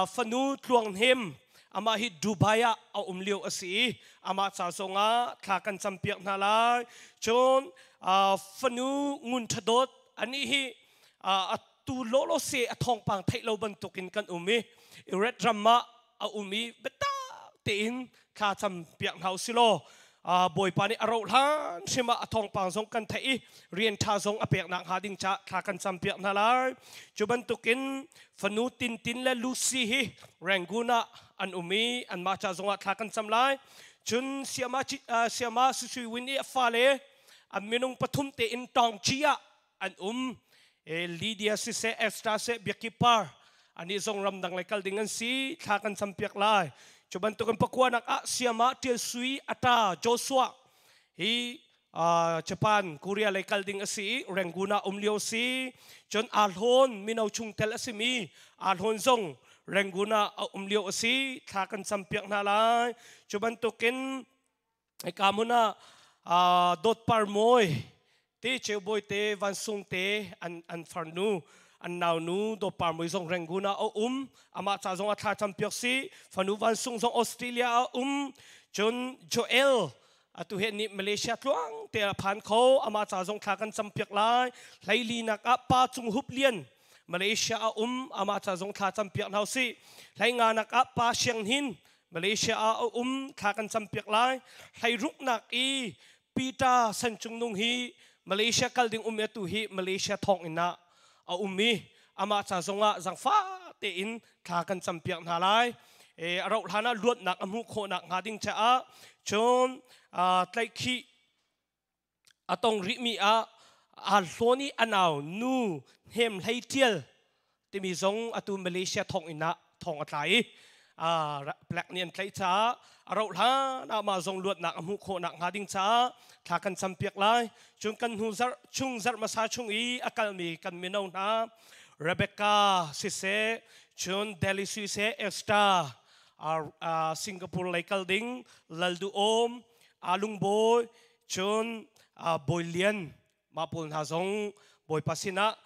fanu Tluang Hnem, amah hi Dubai ah a um lio a si i amah ca zongah thla kan campiak hna lai. Cun fanu Ngun Tha Dawt, anih hi atu lawlaw se a thawngpang theih lo bantukin kan um i Red ram ah a um i biatak tein thla cam piak hna usih law Bawipa nih a rauh hlan hrim ah a thawngpang zong kan theih i rian ṭha zong a pek nak hnga ding ca thla kan cam piak hna lai. Cu bantukin fanu Tintin le Lucy hi Rangoon ah an um i anmah ca zongah thla kan cam lai. Cun Siama Siama Susui Win i a fale an minung pathum tein Tawngci ah an um. Lydia siseh, Esther seh, Biakki Par ani zong ramdang lei kal ding an si, thla kan cam piak lai. Cu bantukin pakuanak ah Siama Tial Sui Ata Joshua hi Japan, Korea lei kal ding a si i Rangoon ah um lio si. Cun Ahlawn mino chungtel a simi Ahlawn zong Rangoon ah a um lio a si, thla kan cam piak hna lai. Cu bantukin hika hmun ah Dawt Par Mawi te, Cheu Bawi te, Van Sung te an farnu, an naunu Dawt Par Mawi zong Rangoon ah a um. Amah ca zong a thla cam piak si. Fanu Van Sung zong Australia ah a um. Cun Joel atu he nih Malaysia tluang te a phan kho. Amah ca zong thla kan cam piak lai. Hleili nak ah Pa Cung Hup Lian Malaysia a um. Amah ca zong thla cam piak hna usih. Hlei nga nak ah Pa Siang Hnin Malaysia ah a um, thla kan campiak lai. Hleiruknak i Peter San Cung Nung hi Malaysia kal ding um atu hi Malaysia thonginn ah a um i amah ca zongah zangfa tein thla kan campiak hna lai. E, a rauh hlan ah luatnak a hmuh khawhnak hnga ding caah. Cun tlaihkhih a tong rihmi ah aa hlawn i a nau nu Hnem Hlei Ṭial timi zong atu Malaysia thonginn ah thong a tla i plek nih an tlaih caah a rauh hlan ah mah zong luatnak a hmuh khawhnak hnga ding caah thla kan campiak lai. Cun kan hnu zarh chung, zarh hmasa chung i a kalmi kan mino hna Rebecca siseh, cun Delhi siseh, Esther Singapore lei kal ding, Lal Duh Awm, Alung Bawi, cun Bawi Lian, mah pawl hna zong Bawipa sinah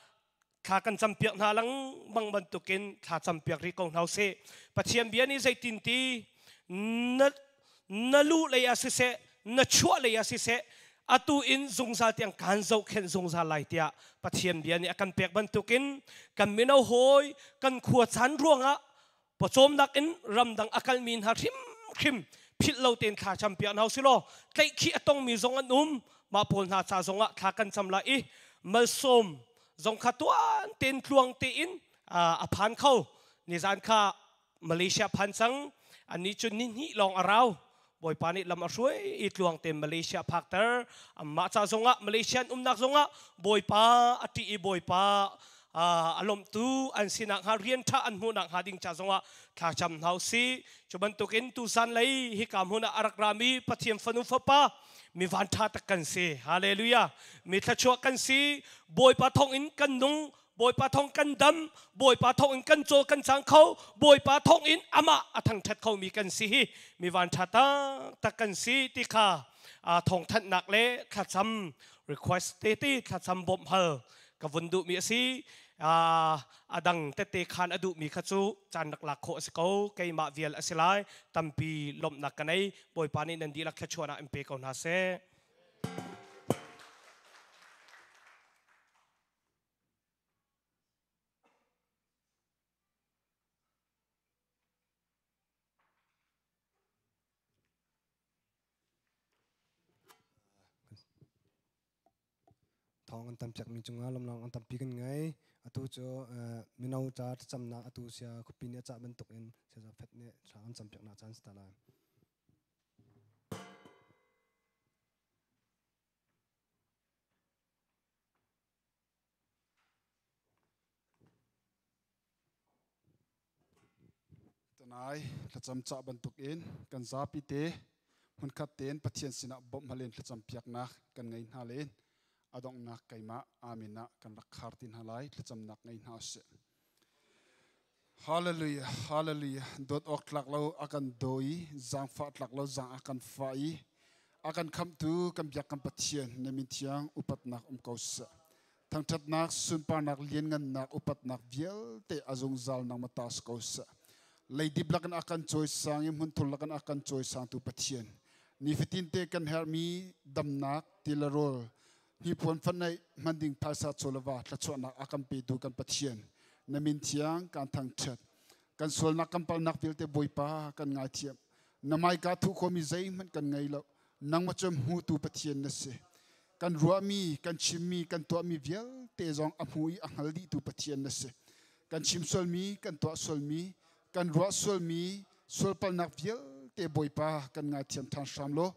thla kan campiak hna lengmang bantukin thla campiak rih ko hna usih. Pathian bia nih zeitin ti, na luh lei ah siseh, na chuah lei ah siseh, atu in zungzal tiang kaan zohkhenh zungzal lai tiah Pathian bia nih a kan pek bantukin kan mino hawi kan khua caan ruangah pawcawmnak in ramdang a kalmi hna hrimhrim philh lo tein thla campiak hna usilaw, tlaihkhih a tongmi zong an um, mah pawl hna ca zongah thla kan cam lai i malsawm zong kha tuan tein, tluang tein a phan kho. Nizan kha Malaysia phan cang. Annih cu ni hnih lawng a rau. Bawipa nih lam a hruai i tluang tein Malaysia phakter. Amah ca zongah, Malaysia an umnak zongah Bawipa a ṭih i Bawipa a lawmhtu an sinak hnga, rian ṭha an hmuhnak hnga ding ca zongah thla cam hna usih. Cu bantukin tuzan lei hika hmun ah a rak rami Pathian fanu fapa mi van ṭha tak kan si. Hallelujah! Mi thluachuah kan si. Bawipa thawngin kan nung. Bawipa thawng kan dam, Bawipa thawng in kan caw kan cang kho, Bawipa thawng in amah a thangṭhat khomi kan si hi mi vanṭha taktak kan si ti kha thawngthanhnak le thlacam request tete thlacam bawmh hal ka vun duhmi a si. A dang tete khan a duhmi kha cu caan rak lak khawh a si ko. Keimah vial a si lai. Tampi lawmhnak ka nei. Bawipa nih nan dihlak thluachuahnak in pe ko hna seh. Thawng an tam piakmi cungah lawmlawng an tampi kan ngei. Atu cu mino ca thlacamnak atu sia khuapi nih a cah bantukin sia Fet nih thla an campiaknak caan si ta lai. Tanai thlacam cah bantukin kan zapi te hmunkhat tein Pathian sinah bawmh hal in thlacam piaknak kan ngei hna len a donghnak keimah amen ah kan rak khar ti hna lai thlacamnak ngei hna usih. Hallelujah, hallelujah. Dawt awk tlak lo a kan daw i zaangfah tlak lo zaang a kan fah i a kan khamhtu kan biak kan Pathian na min thiang upatnak um ko seh. Thangṭhatnak, sunparnak, lianngannak, upatnak vialte a zungzal nangmah ta si ko seh. Leidip lakin a kan cawisang i hmunthur lakin a kan cawisangtu Pathian. Nifatin te kan herhmi damnak, ti le rawl, hnipuan fanaih hman ding phaisa chawleva thluachuahnak a kan petu kan Pathian na min thiang kan thangṭhat kan sualnak kan palnak vialte Bawipa kan ngaithiam na maika thuh khomi zeihmanh kan ngei lo nangmah cu hmutu Pathian na si kan ruahmi kan chimmi kan tuahmi vialte zong a hmu i a hngal dihtu Pathian na si kan chim sualmi kan tuah sualmi kan ruah sualmi sualpalnak vialte Bawipa kan ngaithiam ṭhan hram law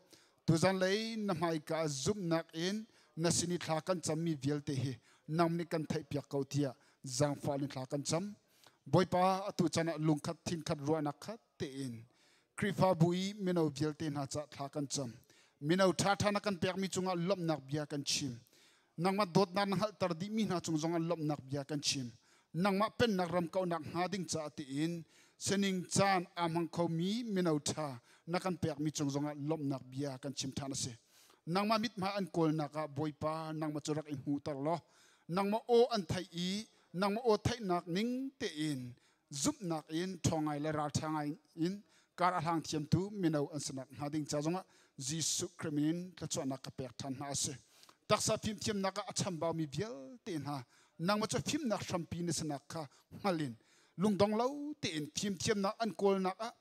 Tuzan lei na hmaika zumhnak in na sin i thla kan cammi vialte hi nang nih kan theihpiak ko tiah zaangfah in thla kan cam. Bawipa atu chan ah lungkhat thinkhat ruahnak khat tein Khrihfabu i mino vialte hna cah thla kan cam. Mino ṭhaṭha na kan pekmi cungah lawmhnak bia kan chim. Nangmah dawtnak na hngalhter dihmi hna cung zongah lawmhnak bia kan chim. Nangmah pennak ram kauhnak hnga ding caah tiin sining caan aa hmang khomi mino ṭha na kan pekmi cung zongah lawmhnak bia kan chim ṭhan a si. Nangmah mithmai an kawlnak ah Bawipa nangmah cu rak i hmuhter law nangmah aw an theih i nangmah aw theihnak ning tein zumhnak in ṭhawng ngai le ralṭha ngai in kar a hlang thiamtu mino an sinak hnga ding ca zongah Jesuh Khrih min in thluachuahnak ka pek ṭhan hna a si. Taksa fimthiamnak ah a chambaumi vialte hna nangmah cu fimnak hrampi na sinak kha hngal in lungdong lo tein fimthiamnak an kawlnak ah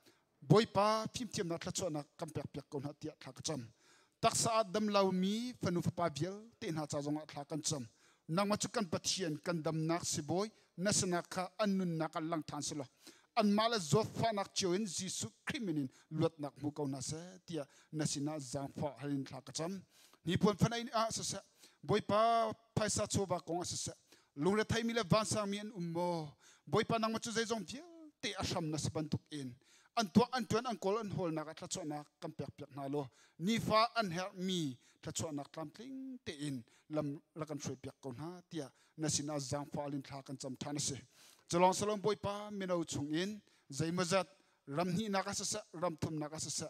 Bawipa fimthiamnak thluachuahnak kan pekpiak ko hna tiah thla ka cam. Taksa ah dam lomi fanu fapa vialte hna ca zongah thla kan cam. Nangmah cu kan Pathian kan damnak sibawi na sinak kha an nunnak ah lang ṭhan selaw anmah le zawtfahnak cio in Jesuh Khrih min in luatnak hmu ko hna seh tiah na sinah zaangfah hal in thla ka cam. Hnipuan fanai ah siseh, Bawipa phaisa chawva kong ah siseh, lungretheimi le vansangmi an um maw? Bawipa nangmah cu zeizong vialte a hram na si bantuk in an tuah an ṭuan an kawl an hawlnak ah thluachuahnak kan pekpiak hna law nifa an herhmi thluachuahnak tlamtling tein lam rak kan hruaipiak ko hna tiah na sinah zaangfah in thla kan cam ṭhan a si. Culawng salom Bawipa mino chungin zeimawzat ram hnihnak ah siseh ram thumnak ah siseh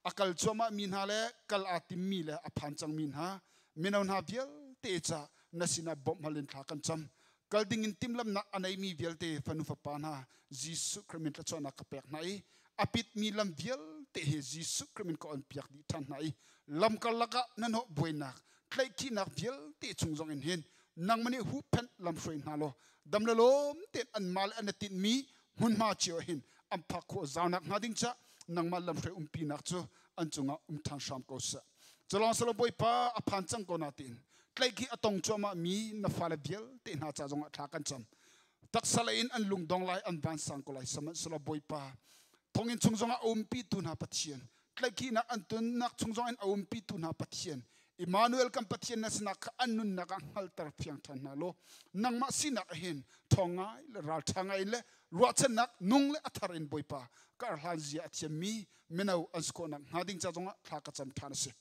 a kal cuahmah mi hna le kal aa timmi le a phan cangmi hna mino hna vialte ca na sinah bawmh hal in thla kan cam kal ding in timhlamnak a neimi vialte fanu fapa hna Jesuh Khrih min thluachuahnak ka pek hna i a pitmi lam vialte hi Jesuh Khrih min ka on piak dih ṭhan hna i lam karlak ah na hnawh buainak tlaihkhihnak vialte chung zong in hin nangmah nih huhphenh lamhruai hna law dam le lawm tein anmah le an i tinhmi hmunhma cio hin an phak khawh zaunak hnga ding ca nangmah lamhruai umpinak cu an cungah um ṭhan hram ko seh. Culawng silo Bawipa a phan cang ko na tiin tlaihkhih a tong cuahmah mi na fale vialte hna ca zongah thla kan cam. Taksa lei in an lungdong lai an vansang ko lai sihmanhsehlaw Bawipa thonginn chung zongah a umpitu hna Pathian tlaihkhihnak an tonnak chung zongin a umpitu hna Pathian Emmanuel kan Pathian na sinak kha an nunnak ah hngalter fiang ṭhan hna law nangmah sinak ah hin ṭhawng ngai le ralṭha ngai in le ruahchannak nung le a thar in Bawipa ka arhlan zia a thiammi mino an si khawhnak hnga ding ca zongah thla ka cam ṭhan a si.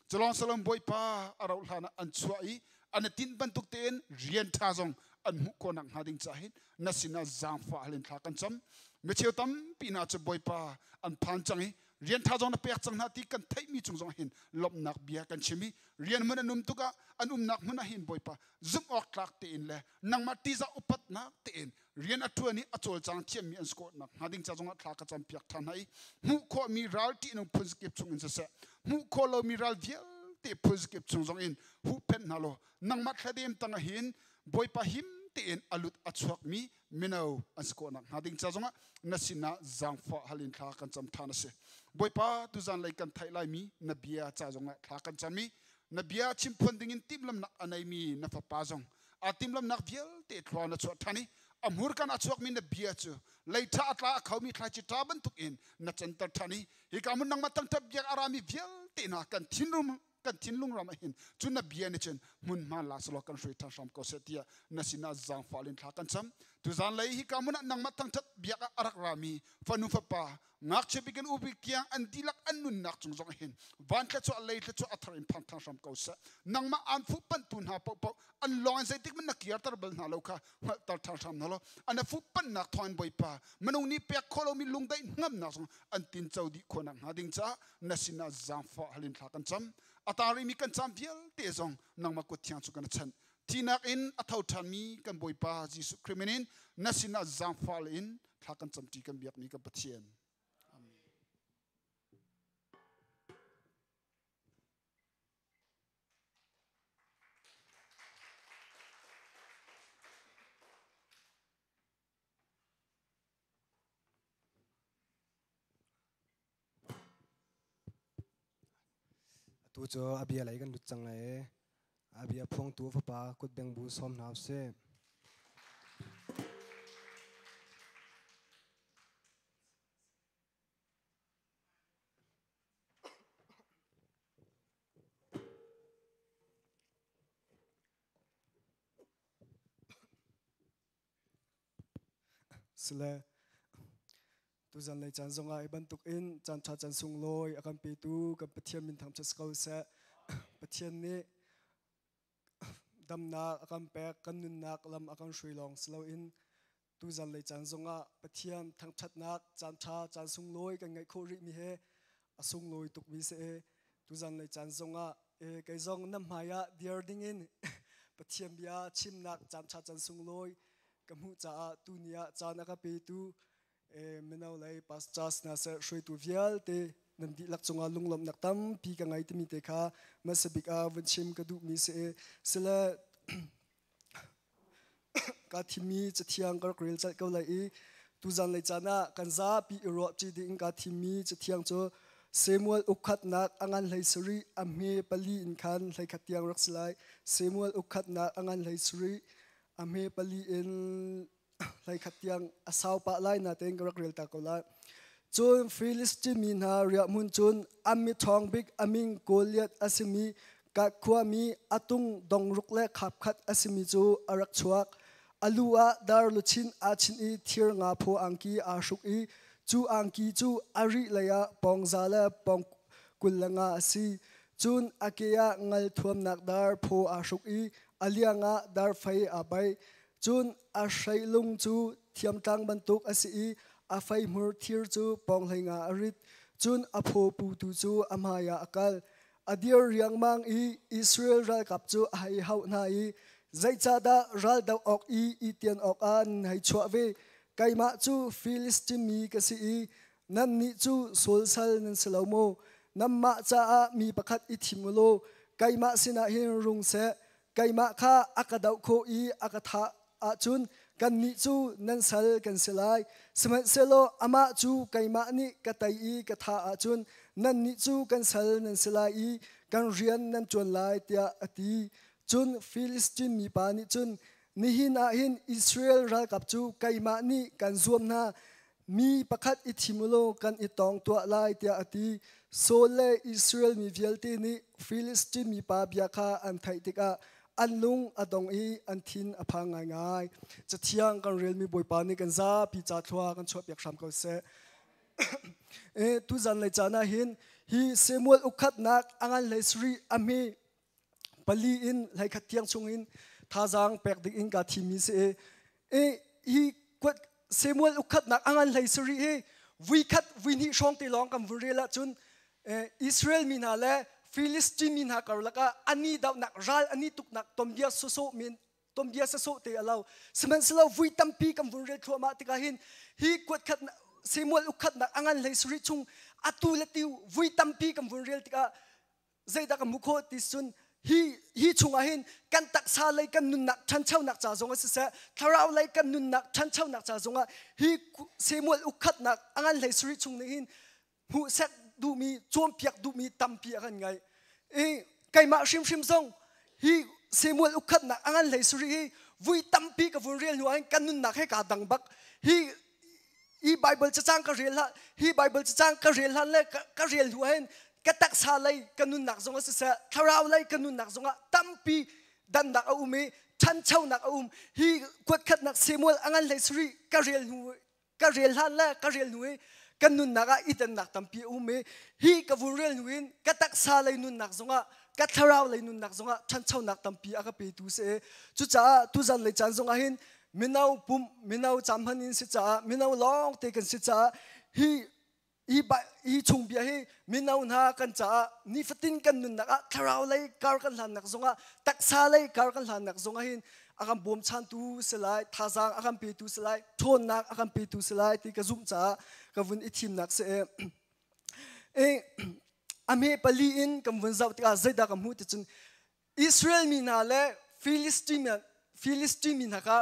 Culawng salom Bawipa a rauh hlan ah an chuah i an i tinh bantuk tein rian ṭha zong an hmuh khawh nak hnga ding caah hin na sinah zaangfah halin thla kan cam. Micheu tampi hna cu Bawipa an phan cang i rian ṭha zong na pek cang hna ti kan theihmi cung zong hin lawmhnak bia kan chim i rian hmun an um tukah an umnak hmun ah hin Bawipa zumh awk tlak tein le nangmah ṭihzah upatnak tein rian a ṭuan i a cawlcang thiammi an si khawh nakhnga ding ca zongah thla ka campiak ṭhan hna i hmuh khawhmi ral ṭihnung phun zakip chungin siseh hmuh khawh lomi ral vialte phun zakip chung zongin huhphenh hna law nangmah thladem tangah hin Bawipa him tein a lut a chuakmi mino an si khawh nakhnga ding ca zongah na sinah zaangfah hal in thla kan cam ṭhan a si. Bawipa tuzan lei kan theih laimi na bia ca zongah thla kan cam i na bia chimphuan dingin timhlamnak a neimi na fapa zong aa timhlamnak vialte thlua na chuah ṭhan i a hmurkan a chuakmi na bia cu lei ṭha a tla a khomi thlaici ṭha bantukin na canter ṭhan i hika hmun nangmah thangṭhat biak a rami vialte hna kan thinlung kan thinlung ram ah hin cu na bia nih cun hmunhma la selaw kan hruai ṭhan hram ko seh tiah na sinah zaangfah in thla kan cam. Tuzan lei hika hmun ah nangmah thangṭhat biak ah a rak rami fanu fapa ngakchia bik in upi tiang an dihlak an nunnak cung zong hin van thluachuah lei thluachuah a thar in phan ṭhan hram ko seh. Nangmah aan fuhpanhtu hna paohpaoh an lawng in zeitik hmanh na kirter bal hna lo kha hngalhter ṭhan hram hna law an fuhpanhnak thawngin Bawipa minung nih pek khawh lomi lungdaih hngamnak zong an tinco dih khawh nakhnga ding caah na sinah zaangfah halin thla kan cam. A taang rihmi kan cam vialte zong nangmah kut thiang cu kan chanh. Thihnak in a tho ṭhanmi kan Bawipa Jesuh Khrih min in na sinah zaangfah in thla kan camṭi kan biakmi kan Pathian. Amen. Atu cu a bia lei kan lut cang lai i a bia phuangtu fapa kutbeng bu sawm hna usih. Sile tuzan lei caan zongah hi bantuk in caan ṭha caan sunglawi a kan petu kan Pathian min thangṭhat si ko seh. Pathian nih damnak a kan pek, kan nunnak lam a kan hrui lawng si loin tuzan lei caan zongah Pathian thangṭhatnak caan ṭha caan sunglawi kan ngeih khawh rihmi he a sunglawi tukmi si i tuzan lei caan zongah kei zong na hmai ah dir dingin Pathian bia chimnak caan ṭha caan sunglawi ka hmuh caah tuni ah caan a ka petu mino lei pastors hna seh hruaitu vialte nan dihlak cungah lunglawmhnak tampi ka ngei timi te kha hmasa bik ah vun chim ka duhmi si i sile ka thimmi cathiang ka rak rel colh ko lai i tuzan lei caan ah kan zapi i ruah ṭi ding ka thimmi cathiang cu Samuel ukkhatnak a ngan hlei sarih a hme pali in khan hleikhat tiang rak si lai. Samuel ukkhatnak a ngan hlei sarih a hme pali in hleikhat tiang a sau pah lai natein ka rak rel ta ko lai. Cun Filistin mi hna riahhmun cun an miṭhawng bik a min Goliath a simi Gath khuami a tung dongruk le khapkhat a simi cu a rak chuak. A lu ah dar luchin aa chinh i thir nga phaw angki aa hruk i cu angki cu a rih lei ah pawng za le pawng 20 le nga a si. Cun a ke ah ngal thuamnak dar phaw aa hruk i a liang ah dar fei aa baih. Cun a hreitlung cu thiamtlang bantuk a si i a feihmur thir cu pawng hleinga a rit. Cun a phaw putu cu a hmaiah a kal. A dir riangmang i Israel ralkap cu a hei hauh hna i zeicahdah ral doh awk i i tian awkah nan hei chuah ve? Keimah cu Filistin mi ka si i nannih cu Saul sal nan si lo maw? Nanmah caah mi pakhat i thim u law keimah sinah hin rung seh. Keimah kha a ka doh khawh i a ka thah ahcun kannih cu nan sal kan si lai. Sihmanhsehlaw amah cu keimah nih ka tei i ka thah ahcun nannih cu kan sal nan si lai i kan rian nan ṭuan lai, tiah a ti. Cun Filistin mipa nih cun, Nihin ah hin Israel ralkap cu keimah nih kan zuam hna. Mi pakhat i thim u law kan i tawng tuah lai, tiah a ti. Saul le Israel mi vialte nih Filistin mipa bia kha an theih tikah an lung a dong i an thin a phang ngaingai. Cathiang kan relmi Bawipa nih kan zapi ca thlua kan chuahpiak hram ko seh. Tuzan lei caan ah hin hi Samuel ukhatnak a ngan hlei sarih a hme pali in hleikhat tiang chungin Thazang pek ding in ka thimi si i hi kuat Samuel ukhatnak angan hlei sari hi vui khat vui hnih hrawng te lawng kan vun rel ahcun Israel mi hna le Philistine mi hna karlak ah ani dohnak ral ani tuknak tombia soso men tombia saso te alo. Sihmanhsehlaw vui tampi kan vun rel thluahmah tikah hin hi kuat khat Samuel ukhatnak angan hlei sari chung atu le tiu vui tampi kan vun rel tikah zeidah kan hmuh khawh ti cun hi hi chungah hin kan taksa lei kan nunnak ṭhanchonak ca zong ah siseh, thlarau lei kan nunnak ṭhanchonak ca zongah hi Samuel ukhatnak a ngan hlei sarih chung nih hin hmuhsek duhmi, cawnpiak duhmi tampi a kan ngai i keimah hrimhrim zong hi Samuel ukhatnak a ngan hlei sarih hi vui tampi ka vun rel hnu ah hin kan nunnak he kaa dang bak. Hi hi Bible cacang ka rel hlan, hi Bible cacang ka rel hlan le ka rel hnu ah hin ka taksa lei ka nunnak zong ah siseh, thlarau lei ka nunnak zong ah tampi dannak a um i ṭhanchonak a um. Hi kuatkhatnak Samuel a ngan hlei sarih ka rel hnu, ka rel hlan le ka rel hnu i kan nunnak ah i dannak tampi a um i hi ka vun rel hnu in ka taksa lei nunnak zongah, ka thlarau lei nunnak zongah ṭhanchonak tampi a ka petu si. Cucaah tuzan lei caan zongah hin mino pum, mino cam hman in si caah, mino lawng te kan si caah hi hi hi chung bia hi mino hna kan caah nifatin kan nunnak ah thlarau lei kar kan hlannak zongah, taksa lei kar kan hlannak zongah hin a kan bawmchantu si lai, thazaang a kan petu si lai, ṭhawnnak a kan petu si lai ti ka zumh caah ka vun i thimnak si. E a hme pali in kan vun zoh tikah zeidah ka hmuh ti cun Israel mi hna le Philistine mi hna kha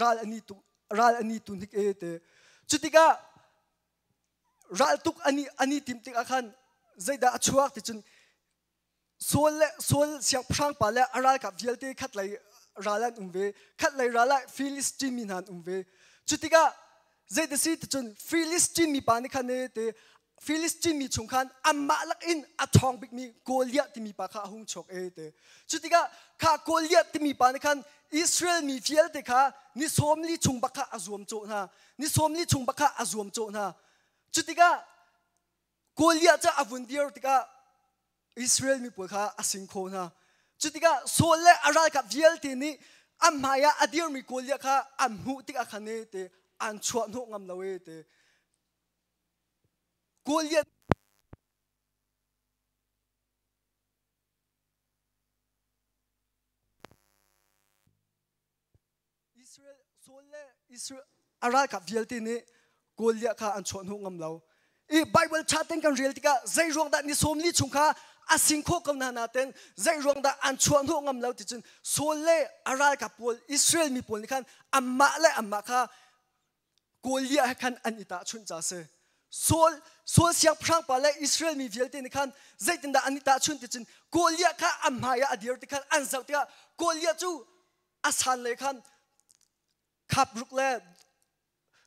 ral an i tu, ral an i tu hnik e te. Cu tikah ral tuk an i tim tikah khan zeidah a chuak ti cun Saul le Saul siangpahrang pa le a ralkap vialte khat lei ral an um ve, khat lei ral ah Philistine mi hna an um ve. Cu tikah zeidah si ti cun Philistine mi pa nih khan e te Philistine mi chung khan anmah lakin a ṭhawng bikmi Goliath timi pa kha a hung chuak e te. Cu tikah kha Goliath timi pa nih khan Israel mi vialte kha ni 40 chung bak kha a zuamcawh hna. Ni 40 chung bak kha a zuamcawh hna. Cu tikah Goliath cu a vun dir tikah Israel mi pawl kha a sing kho hna. Cu tikah Saul le a ralkap vialte nih an hmaiah a dirmi Goliath kha an hmuh tikah khan e te an chuah hnawh ngam lo e te. Goliath Israel Saul le Israel a ralkap vialte nih Goliath kha an chuah hnawh ngam lo. I Bible cha ten kan rel tikah zei ruang dah ni 40 chung kha a sing khawh ko hna naten zei ruang dah an chuah hnawh ngam lo ti cun Saul le a ralkap pawl, Israel mi pawl nih khan anmah le anmah kha Goliath he khan an i tahchunh ca si. Saul Saul siangpahrang pa le Israel mi vialte nih khan zeitindah an i tahchunh ti cun Goliath kha an hmai ah a dir ti khan an zoh tikah Goliath cu a san le khan khap ruk le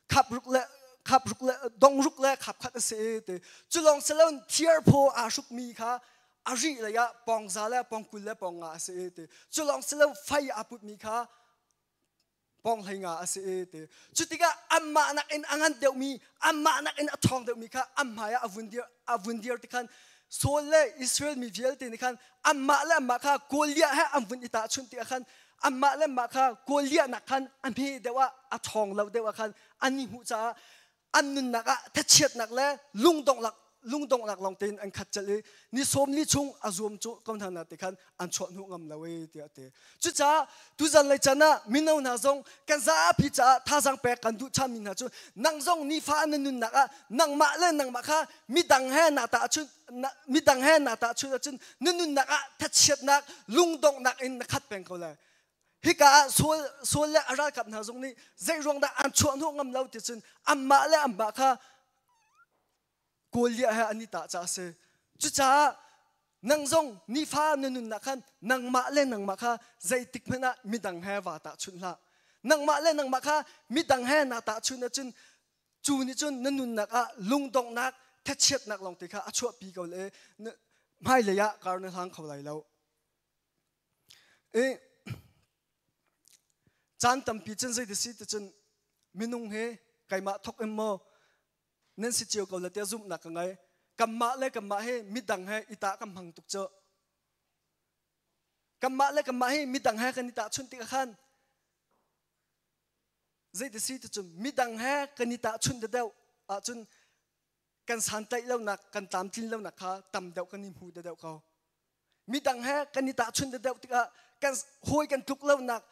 khap ruk le khap ruk le dong ruk le khap khat a si ti. Cu lawng si loin thiar phaw aa hrukmi kha a rih lei ah pong za le pong 20 le pong nga a si ti. Cu lawng si lo fei aa putmi kha pong 15 a si ti. Cu tikah anmah nakin a ngan deuhmi, anmah nakin a ṭhawng deuhmi kha an hmaiah a vun dir, a vun dir ti khan Saul le Israel mi vialte nih khan anmah le anmah kha Goliath he an vun i tahchunh tikah khan anmah le anmah kha Goliath nak khan a hme deuh ah, a ṭhawng lo deuh ah khan an i hmuh caah an nunnak ah thachiatnak le lungdonglak lungdonglak lawng tein an khat cel i ni 40 chung a zuam cu ko hna na te khan an chuah hnu ngam lo e tiah ti. Cucaah tuzan lei chan ah mino hna zong kan zapi caah thazaang pek kan duh ṭhanmi hna cu nang zong nifa na nunnak ah nangmah le nangmah kha midang he na tahchunh, midang he na tahchunh ahcun na nunnak ah thachiatnak, lungdonghnak in na khat peng ko lai. Hika ah Saul Saul le a ralkap hna zong nih zei ruang dah an chuah hnawh ngam lo ti cun anmah le anmah kha Goliath he an i tah caah a si. Cucaah nang zong nifa na nunnak khan nangmah le nangmah kha zeitik hmanh ah midang he vaa tahchunh hlah. Nangmah le nangmah kha midang he naa tahchunh ahcun cu nih cun na nunnak ah lungdonghnak, thachiatnak lawngte kha a chuahpi ko le hmailei ah kar na hlang kho lai lo. I caan tampi cun zeiti si ti cun minung he keimah thok in maw nan si cio ko la tiah zumhnak ka ngei. Kanmah le kanmah he midang he i tah kan hmang tuk cu. Kanmah le kanmah hi midang he kan i tahchunh tikah khan zeiti si ti cun midang he kan i tahchunh deuh ahcun kan santlaih lonak kan tlamtlin lonak kha tam deuh kan i hmu deuh ko. Midang he kan i tahchunh deuh tikah kan hawi kan tluk lonak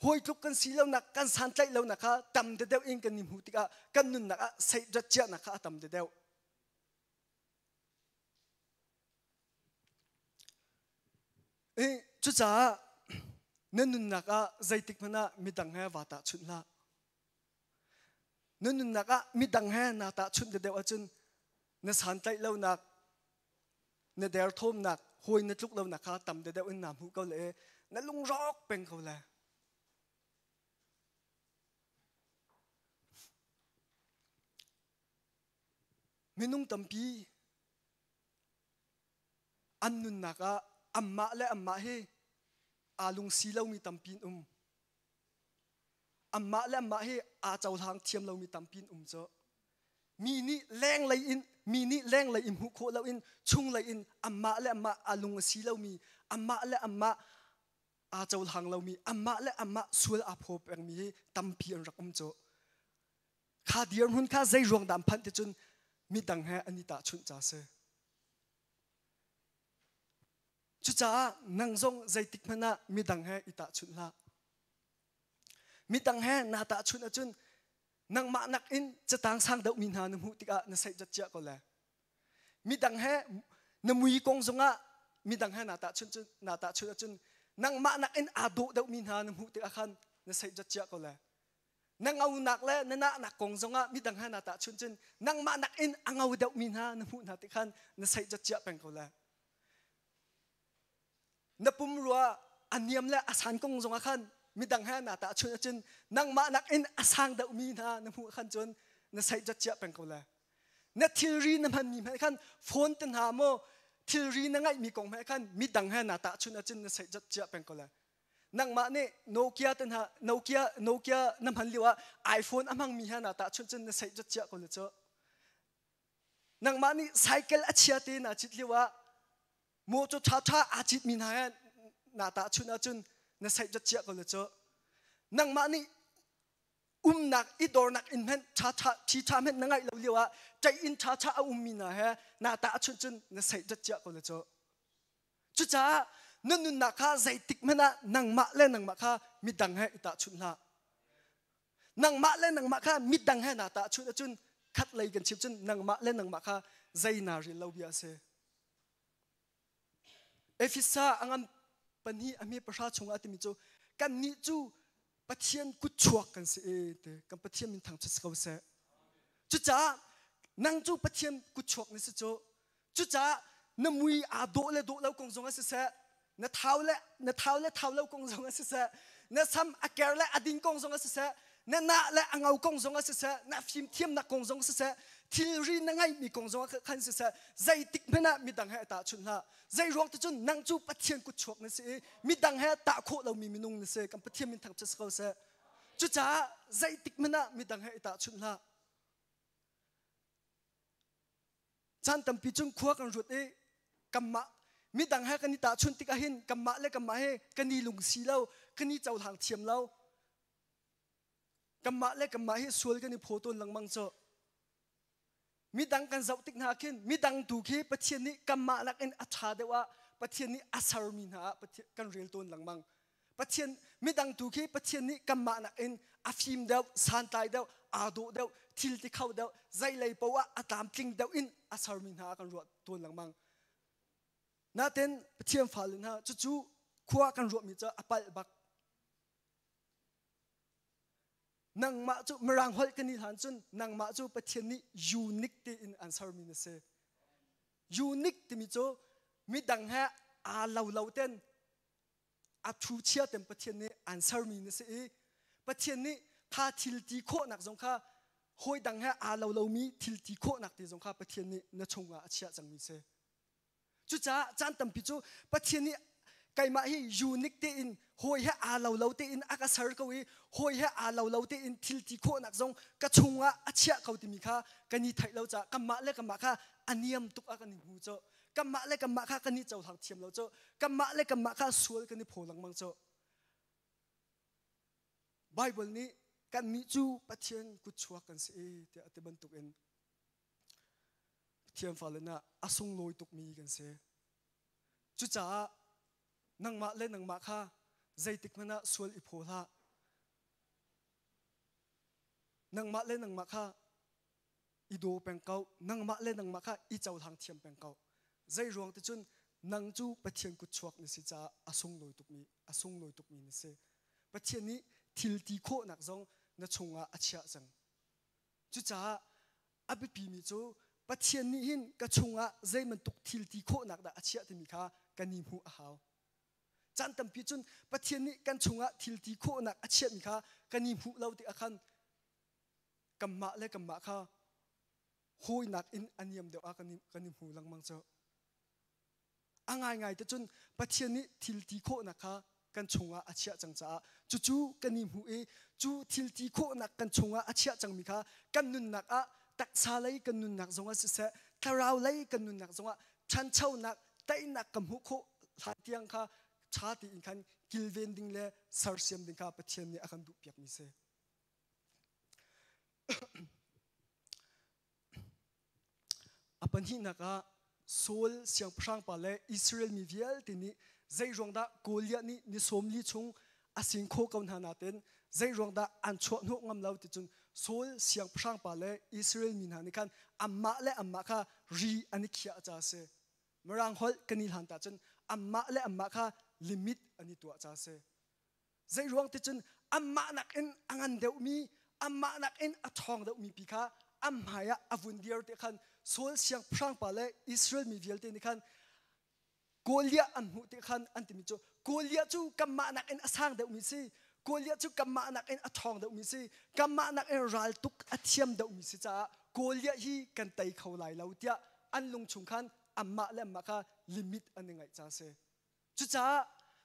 hawi tluk kan si lonak kan santlaih lonak kha tam deuh in kan i hmu tikah kan nunnak ah seihrat ciahnak kha a tam deuh. Cucaah na nunnak ah zeitik hmanh ah midang he vaa tahchunh hlah. Na nunnak ah midang he naa tahchunh deuh ahcun na santlaih lonak, na derthawmnak, hawi na tluk lonak kha tam deuh in naa hmuh ko le na lungrawk peng ko le. Minung tampi an nunnak ah anmah le anmah hi aa lungsi lomi tampi an um. Anmah le anmah hi aa cohlang thiam lomi tampi an um cu. Mi nih lenglei in mi nih lenglei in hmuh khawh loin chunglei in anmah le anmah aa lung a si lomi anmah le anmah aa cohlang lomi anmah le anmah sual aa phaw pengmi hi tampi an rak um cu. Kha dirhmun kha zei ruang dah an phanh ti cun midang he an i tahchunh ca si. Cucaah nang zong zeitik hmanh ah midang he i tahchunh hlah. Midang he naa tahchunh ahcun nangmah nakin catang sang deuhmi hna na hmuh tikah na seih cia ko lai. Midang he na mui kong zongah midang he naa tahchunh cun naa tahchunh ahcun nangmah nakin aa dawh deuhmi hna na hmuh tikah khan na seih cia ko lai. Na ngonak le na nahnak kong zongah midang he naa tahchunh cun nangmah nakin a ngo deuhmi hna na hmuh hna ti khan na seih cia peng ko lai. Na pumrua a niam le a san kong zongah khan midang he naa tahchunh ahcun nangmah nakin a sang deuhmi hna na hmuh khan cun na seih cia peng ko lai. Na thilri na hmanmi hmanh khan phone te hna maw thilri na ngeihmi kong hmanh khan midang he naa tahchunh ahcun na seih cia peng ko lai. Nangmah nih Nokia te hna Nokia Nokia na hman lio ah iPhone a hmangmi he na tahchunh cun na seih cia ko le cu. Nangmah nih cycle a chia te na cit lio ah motor ṭha ṭha aa citmi hna he na tahchunh ahcun na seih cia ko le cu. Nangmah nih umnak i dornak in hmanh ṭha ṭha ṭhi ṭha hmanh na ngaih lo lio ah ṭei in ṭha ṭha a ummi hna he na tahchunh cun na seih cia ko le cu. Cucaah na nunnak kha zeitik hmanh ah nangmah le nangmah kha midang he i tahchunh hlah. Nangmah le nangmah kha midang he naa tahchunh ahcun khat lei kan chim cun nangmah le nangmah kha zei naa rel lo bia a si. Efesa a ngan pahnih a hme pahra chungah a timi cu kannih cu Pathian kutchuak kan si e te kan Pathian min thangṭhat si ko seh. Cucaah nang cu Pathian kutchuak na si cu. Cucaah na mui aa dawh le dawh lo kong zong ah siseh, na thau le na thau le thau lo kong zong ah siseh, na sam a ker le a ding kong zong ah siseh, na nah le a ngo kong zong ah siseh, na fimthiamnak kong zong siseh, thilri na ngeihmi kong zong ah khan siseh, zeitik hmanh ah midang he tahchunh hlah. Zei ruang te cun nang cu Pathian kutchuak na si i midang he tah khawh lomi minung na si. Kan Pathian min thangṭhat si ko seh. Cucaah zeitik hmanh ah midang he i tahchunh hlah. Caan tampi cun khua kan ruat i kanmah midang he kan i tahchunh tikah hin kanmah le kanmah he kan i lungsi lo, kan i cohlang thiam lo. Kanmah le kanmah hi sual kan i phaw tawn lengmang cu. Midang kan zoh tik hna khin midang tu khi Pathian nih kanmah nakin a ṭha deuh ah Pathian nih a sermi hna ah Pathian kan rel tawn lengmang. Pathian midang tu khi Pathian nih kanmah nakin a fim deuh, santlai deuh, aa dawh deuh, thil ti kho deuh, zeilei poah a tlamtling deuh in a sermi hna ah kan ruah tawn lengmang. Natin Pathian fale hna cucu khua kan ruahmi cu a palh bak. Nangmah cu Mirang holh kan i hlan cun nangmah cu Pathian nih unique tein an sermi na si. Unique timi cu midang he aa lo lo ten a thu chia ten Pathian nih an sermi na si i Pathian nih kha thil ti khawhnak zong kha hawi dang he aa lo lomi thil ti khawhnak ti zong kha Pathian nih na chungah a chiah cangmi si. Cucaah caan tampi cu Pathian nih keimah hi unique tein hawi he aa lo lo tein a ka ser ko i hawi he aa lo lo tein thil ti khawhnak zong ka chungah a chiah ko timi kha kan i theih lo caah kanmah le kanmah kha a niam tuk ah kan i hmu cu. Kanmah le kanmah kha kan i cohlang thiam lo cu. Kanmah le kanmah kha sual kan i phaw lengmang cu. Bible nih kannih cu Pathian kutchuak kan si i tiah a ti bantukin Pathian fale na a sunglawi tukmi kan si. Cucaah nangmah le nangmah kha zeitik hmanh ah sual i phaw hlah. Nangmah le nangmah kha i daw peng ko. Nangmah le nangmah kha i cohlang thiam peng ko. Zei ruang ti cun nang cu Pathian kutchuak na si caah a sunglawi tukmi a sunglawi tukmi na si. Pathian nih thil ti khawhnak zong na chungah a chiah cang. Cucaah a biapimi cu Pathian nih hin ka chungah zei bantuk thil ti khawhnak dah a chiah timi kha kan i hmuh a hau. Caan tampi cun Pathian nih kan chungah thil ti khawhnak a chiahmi kha kan i hmuh lo tikah khan kanmah le kanmah kha hawinak in a niam deuh ah kan i hmu lengmang cu. A ngaingai te cun Pathian nih thil ti khawhnak kha kan chungah a chiah cang caah cucu kan i hmuh i cu thil ti khawhnak kan chungah a chiah cangmi kha kan nunnak ah taksa lei kan nunnak zongah siseh thlarau lei kan nunnak zongah ṭhanchonak teinak kan hmuh khawh hlan tiang kha ṭha tein khan kilven ding le sersiam ding kha Pathian nih a kan duhpiakmi si. A pahnihnak ah Saul siangpahrang pa le Israel mi vialte nih zei ruang dah Goliath nih ni sawm li chung a sing khawh ko hna nain zei ruang dah an chuah hnawh ngam lo ti cun Saul siangpahrang pa le Israel mi hna nih khan anmah le anmah kha ri an i khiah ca a si. Mirang holh kan i hlan ta cun anmah le anmah kha limit an i tuah ca a si. Zei ruang ti cun anmah nakin a ngan deuhmi, anmah nakin a ṭhawng deuhmi pi kha an hmaiah a vun dir ti khan Saul siangpahrang pa le Israel mi vialte nih khan Goliath an hmuh ti khan an timi cu Goliath cu kanmah nakin a sang deuhmi si, Goliath cu kanmah nakin a ṭhawng deuhmi si, kanmah nakin raltuk a thiam deuhmi si caah Goliath hi kan tei kho lai lo tiah an lung chung khan anmah le anmah kha limit an i ngaih ca a si. Cucaah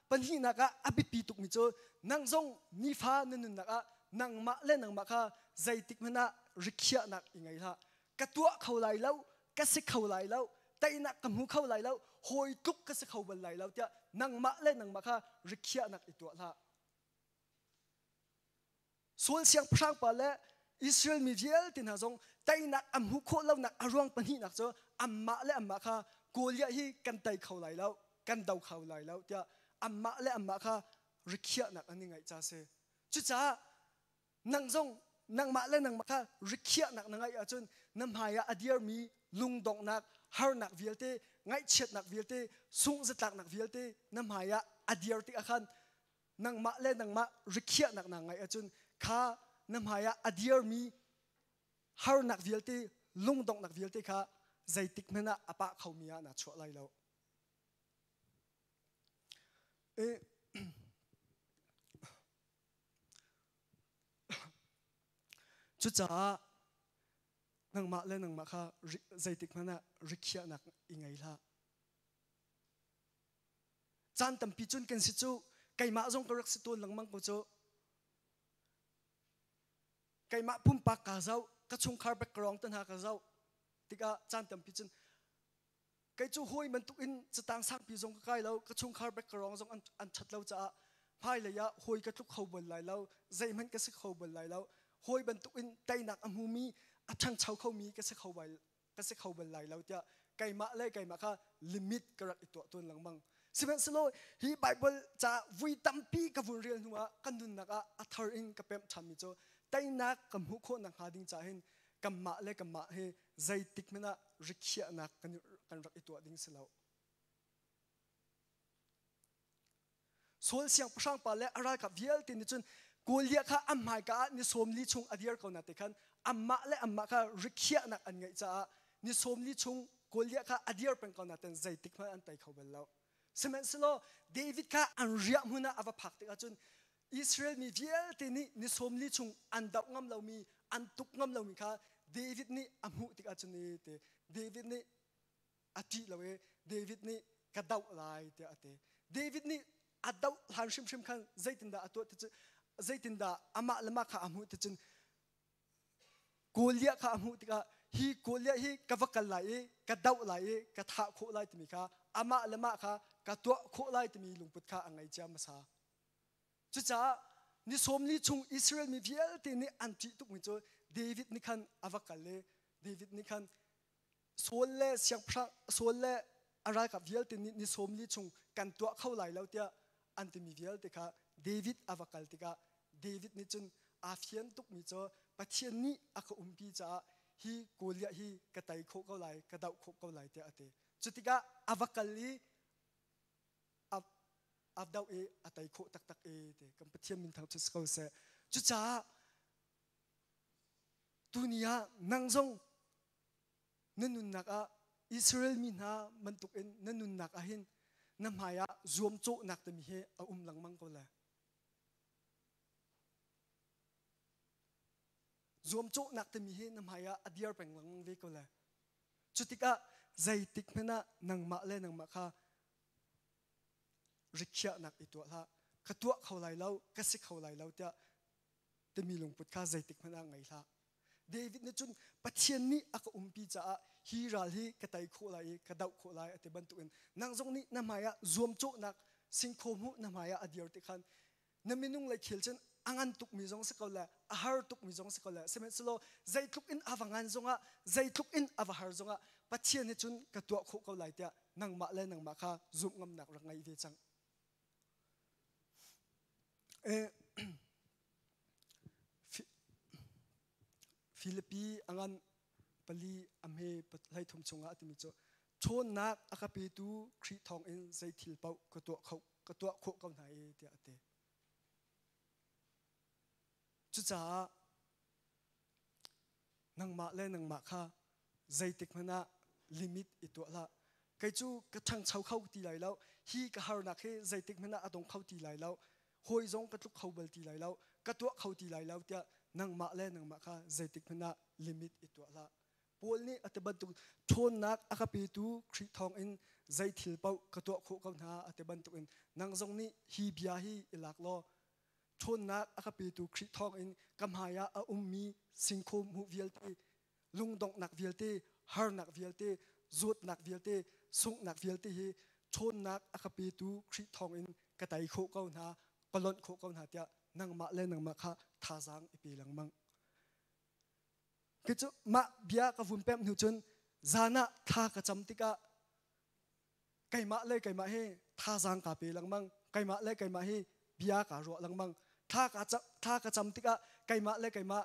pahnihnak ah a biapi tukmi cu nang zong nifa na nunnak ah nangmah le nangmah kha zeitik hmanh ah rikhiahnak i ngei hlah. Ka tuah kho lai lo, ka si kho lai lo, teinak ka hmu kho lai lo, hawi tluk ka si kho bal lai lo tiah nangmah le nangmah kha rikhiahnak i tuah hlah. Saul siangpahrang pa le Israel mi vialte hna zong teinak an hmuh khawh lonak a ruang pahnihnak cu anmah le anmah kha Goliath hi kan tei kho lai lo, kan do kho lai lo tiah anmah le anmah kha rikhiahnak an i ngaih ca a si. Cucaah nang zong nangmah le nangmah kha rikhiahnak na ngaih ahcun na hmaiah a dirmi lungdonghnak, harnak vialte, ngaihchiatnak vialte, sungh-zatlaknak vialte na hmaiah a dir tikah khan nangmah le nangmah rikhiahnak naa ngaih ahcun kha na hmaiah a dirmi harnak vialte lungdonghnak vialte kha zeitik hmanh ah a pah khomi ah naa chuah lai lo. Cucaah nangmah le nangmah kha zeitik hmanh ah rikhiahnak i ngei hlah. Caan tampi cun kan si cu keimah zong ka rak si tawn lengmang ko cu. Keimah pumpak kaa zoh, ka chungkhar background te hna ka zoh tikah caan tampi cun kei cu hawi bantuk in catang sangpi zong ka kai lo, ka chungkhar background zong an ṭhat lo caah hmailei ah hawi ka tluk kho bal lai lo, zeihmanh ka si kho bal lai lo. Hawi bantuk in teinak a hmumi, a ṭhangcho khomi ka si kho bal ka si kho bal lai lo tiah keimah le keimah kha limit ka rak i tuah tawn lengmang. Sihmanhsehlaw hi Bible ca vui tampi ka vun rel hnu ah kan nunnak ah a thar in ka pemh ṭhanmi cu teinak ka hmuh khawh nakhnga ding ca hin kanmah le kanmah hi zeitik hmanh ah rikhiahnak kan rak i tuah ding si lo. Saul siangpahrang pa le a ralkap vialte nih cun Goliath kha an hmaika ah ni sawm li chung a dir ko na te khan anmah le anmah kha rikhiahnak an ngeih caah ni sawm li chung Goliath kha a dir peng ko na ten zeitik hmanh an tei kho bal lo. Sihmanhsehlaw David kha an riah hmun ah a va phak tikah cun Israel mi vialte nih ni sawm li chung an doh ngam lomi an tuk ngam lomi kha David nih a hmuh tikah cun te David nih a ṭih lo i David nih ka doh lai tiah a ti. David nih a doh hlan hrimhrim khan zeitindah a tuah ti cu zeitindah amah le mah kha a hmuh ti cun Goliath kha a hmuh tikah Hi Goliath hi ka va kal lai i ka doh lai i ka thah khawh lai timi kha amah le mah kha ka tuah khawh lai timi lungput kha a ngei cia hmasa. Cucaah ni 40 chung Israel mi vialte nih an ṭih tukmi cu David nih khan a va kal i David nih khan Saul le siangpahrang Saul le a ralkap vialte nih ni 40 chung kan tuah kho lai lo tiah an timi vialte kha David a va kal tikah David nih cun aa fian tukmi cu Pathian nih a ka umpi caah hi Goliath hi ka tei khawh ko lai, ka doh khawh ko lai tiah a ti. Cu tikah a va kal i a doh i a tei khawh taktak i ti kan Pathian min thangṭhat si ko seh. Cucaah tuni ah nang zong na nunnak ah Israel mi hna bantukin na nunnak ah hin na hmai ah zuamcawhnak timi hi a um lengmang ko lai. Zuamcawhnak timi hi na hmai ah a dir peng lengmang ve ko lai. Cutikah zeitik hmanh ah nangmah le nangmah kha rikhiahnak i tuah hlah. Ka tuah kho lai lo, ka si kho lai lo tiah timi lungput kha zeitik hmanh ah ngei hlah. David nih cun Pathian nih a ka umpi caah hi ral hi ka tei khawh lai i ka doh khawh lai a ti bantukin nang zong nih na hmaiah zuamcawhnak singkhaw hmuh na hmaiah a dir ti khan na minung lei khel cun a ngan tukmi zong si ko le a har tukmi zong si ko le sihmanhsehlaw zeitluk in a va ngan zongah zeitluk in a va har zongah Pathian he cun ka tuah khawh ko lai tiah nangmah le nangmah kha zumh ngamnak rak ngei ve cang. Filipi a ngan pali a hme 33 chungah a timi cu ṭhawnnak a ka petu Khrih thawngin zei thil paoh ka tuah kho ka tuah khawh ko hna i tiah a ti. Cucaah nangmah le nangmah kha zeitik hmanh ah limit i tuah hlah. Kei cu ka ṭhangcho kho ti lai lo. Hi ka harnak hi zeitik hmanh ah a dong kho ti lai lo. Hawi zong ka tluk kho bal ti lai lo. Ka tuah kho ti lai lo tiah nangmah le nangmah kha zeitik hmanh ah limit i tuah hlah. Paul nih a ti bantuk ṭhawnnak a ka petu Khrih thawngin zei thil paoh ka tuah khawh ko hna a ti bantukin nang zong nih hi bia hi i lak law ṭhawnnak a ka petu Khrih thawngin ka hmaiah a ummi singkhaw hmuh vialte lungdonghnak vialte harnak vialte zawtnak vialte sunghnak vialte hi ṭhawnnak a ka petu Khrih thawngin ka tei khawh ko hna ka lonh khawh ko hna tiah nangmah le nangmah kha thazaang i pe lengmang. Khi cu mah bia ka vun pemh hnu cun zan ah thla ka cam tikah keimah le keimah hi thazaang kaa pe lengmang keimah le keimah hi bia kaa ruah lengmang thla ka thla ka cam tikah keimah le keimah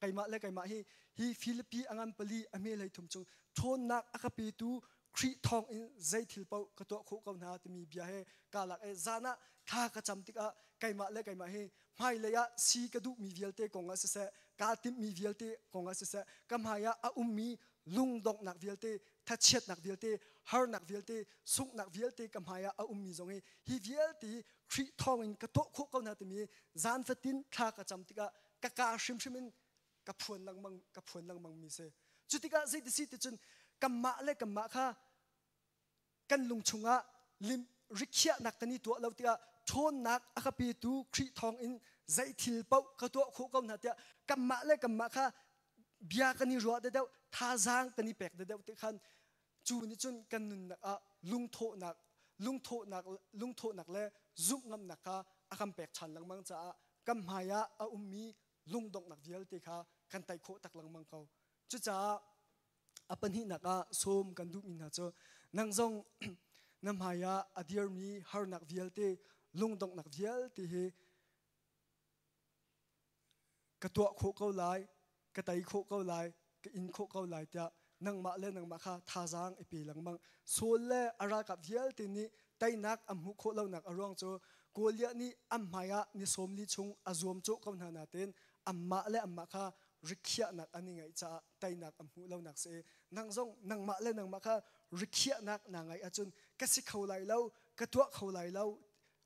keimah le keimah hi hi Filipi a ngan pali a hme hlei thum chung ṭhawnnak a ka petu Khrih thawng in zei thil paoh ka tuah khawh ko hna timi bia he kaa lak i zan ah thla ka cam tikah keimah le keimah hi hmailei ah si ka duhmi vialte kong ah siseh kaa timhmi vialte kong ah siseh ka hmai ah a ummi lungdonghnak vialte thachiatnak vialte harnak vialte sunghnak vialte ka hmai ah a ummi zong hi hi vialte Khrih thawngin ka tuah khawh ko hna timi zan fatin thla ka cam tikah ka kaa hrimhrim in ka phuan lengmang ka phuan lengmang mi si cu tikah zeiti si ti cun kanmah le kanmah kha kan lung chungah lim rikhiahnak kan i tuah lo tikah ṭhawnnak a ka petu Khrih thawngin zei thil paoh ka tuah khawh ko hna tiah kanmah le kanmah kha bia kan i ruah deuh thazaang kan i pek deuh ti khan cu nih cun kan nunnak ah lungthawhnak lungthawhnak lungthawhnak le zumh ngamnak kha a kan pek ṭhan lengmang caah kan hmai ah a ummi lungdonghnak vialte kha kan tei khawh tak lengmang ko. Cucaah a pahnihnak ah sawm kan duhmi hna cu nang zong na hmai ah a dirmi harnak vialte lungdonghnak vialte hi ka tuah khawh ko lai ka tei khawh ko lai ka in khawh ko lai tiah nangmah le nangmah kha thazaang i pe lengmang Saul le a ralkap vialte nih teinak an hmuh khawh lonak a ruang cu Goliath nih an hmaiah ni 40 chung a zuamcawh ko hna nain anmah le anmah kha rikhiahnak an i ngeih caah teinak an hmuh lonak si. Nang zong nangmah le nangmah kha rikhiahnak naa ngeih ahcun ka si kho lai lo, ka tuah kho lai lo,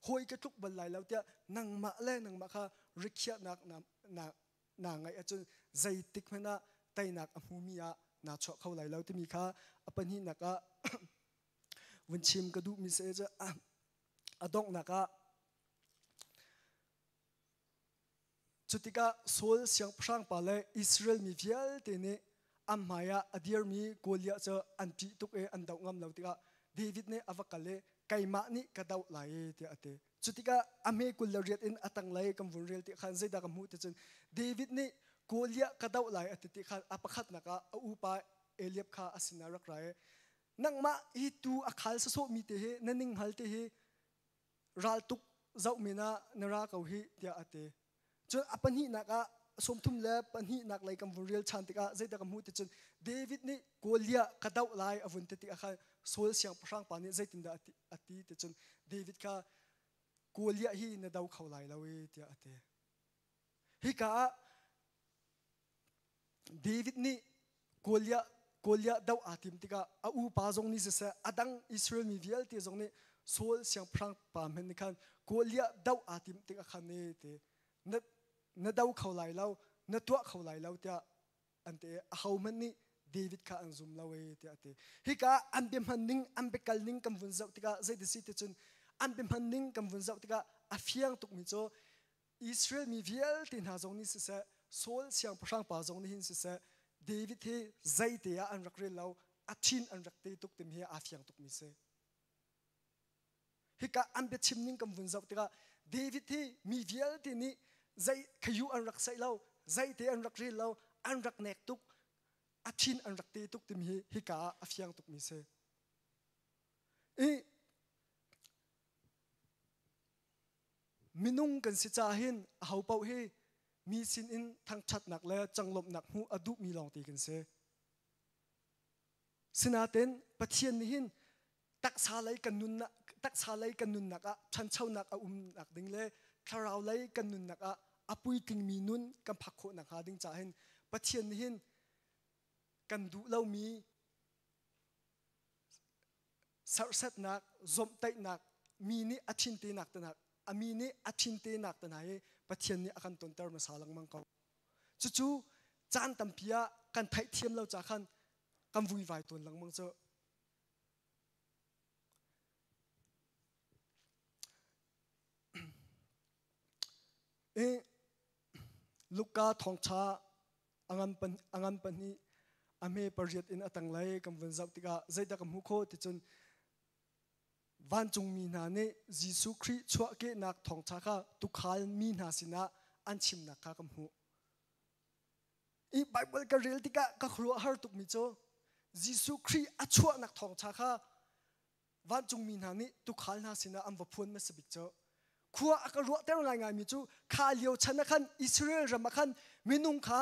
hawi ka tluk bal lai lo tiah nangmah le nangmah kha rikhiahnak na, na, naa ngaih ahcun zeitik hmanh ah teinak a hmumi ah naa chuah kho lai lo timi kha a pahnihnak ah vun chim ka duhmi si cu a donghnak ah cutikah Saul siangpahrang pa le Israel mi vialte nih An hmai ah a dirmi Goliath cu an ṭih tuk i an doh ngam lo tikah David nih a va kal i keimah nih ka doh lai i tiah a ti. Cu tikah a hme 28 in a tanglei kan vun rel ti khan zeidah ka hmuh ti cun David nih Goliath ka doh lai a ti ti khan a pakhatnak ah a upa Eliab kha a sinah rak ra i nangmah hi tu a khal sawsawhmi te hi na ninghngal te hi raltuk zoh men ah na ra ko hi tiah a ti. Cun a pahnihnak ah 32 lei kan vun rel ṭhan tikah zeidah ka hmuh ti cun David nih Goliath ka doh lai a vun ti tikah khan Saul siangpahrang pa nih zeitindah a ti ti cun David kha Goliath hi na do kho lai lo i tiah a ti. Hika ah David nih Goliath Goliath doh aa tim tikah a upa zong nih siseh a dang Israel mi vialte zong nih Saul siangpahrang pa hmanh nih khan Goliath doh aa tim tikah khan ne te na na do kho lai lo na tuah kho lai lo tiah an ti ahohmanh nih David kha an zum lo e tiah a ti. Hika an biahman ning an biakal ning kan vun zoh tikah zeiti si ti cun an biahman ning kan vun zoh tikah a fiang tukmi cu Israel mi vialte hna zong nih siseh, Saul siangpahrang pa zong nih hin siseh, David hi zeite ah an rak rel lo, a thin an rak te tuk timi hi aa fiang tukmi si. Hika an biachim ning kan vun zoh tikah David hi mi vialte nih zei khayu an rak saih lo, zeite an rak rel lo, an rak nek tuk, a thin an rak te tuk timi hi hika ah a fiang tukmi si. I Minung kan si caah hin ahopaoh hi mi sinin thangṭhatnak le canglawmhnak hmuh a duhmi lawngte kan si. Sinain Pathian nih hin taksa lei kan nunnak taksa lei kan nunnak ah ṭhanchonak a umnak ding le thlarau lei kan nunnak ah a puitlingmi nun kan phak khawh nakhnga ding caah hin Pathian nih hin kan duh lomi serhsatnak, zomhtaihnak, mi nih a thin tenak te hna, a mi nih a thin tenak te hna hi Pathian nih a kan tonter hmasa lengmang ko. Cucu caan tampi ah kan theihthiam lo ca khan kan vuivai tawn lengmang cu. I Luka thawngṭha a ngan pahnih a hme pariat in a tanglei kan vun zoh tikah zeidah ka hmuh khawh ti cun vancungmi hna nih Jesuh Khrih chuahkehnak thawngṭha kha tuukhal mi hna sinah an chimnak kha ka hmuh. I Bible ka rel tikah ka khuaruahhar tukmi cu Jesuh Khrih a chuahnak thawngṭha kha vancungmi hna nih tuukhal hna sinah an va phuan hmasa bik cu khua a ka ruahter ngaingaimi cu kha lio chan ah khan Israel ram ah khan minung kha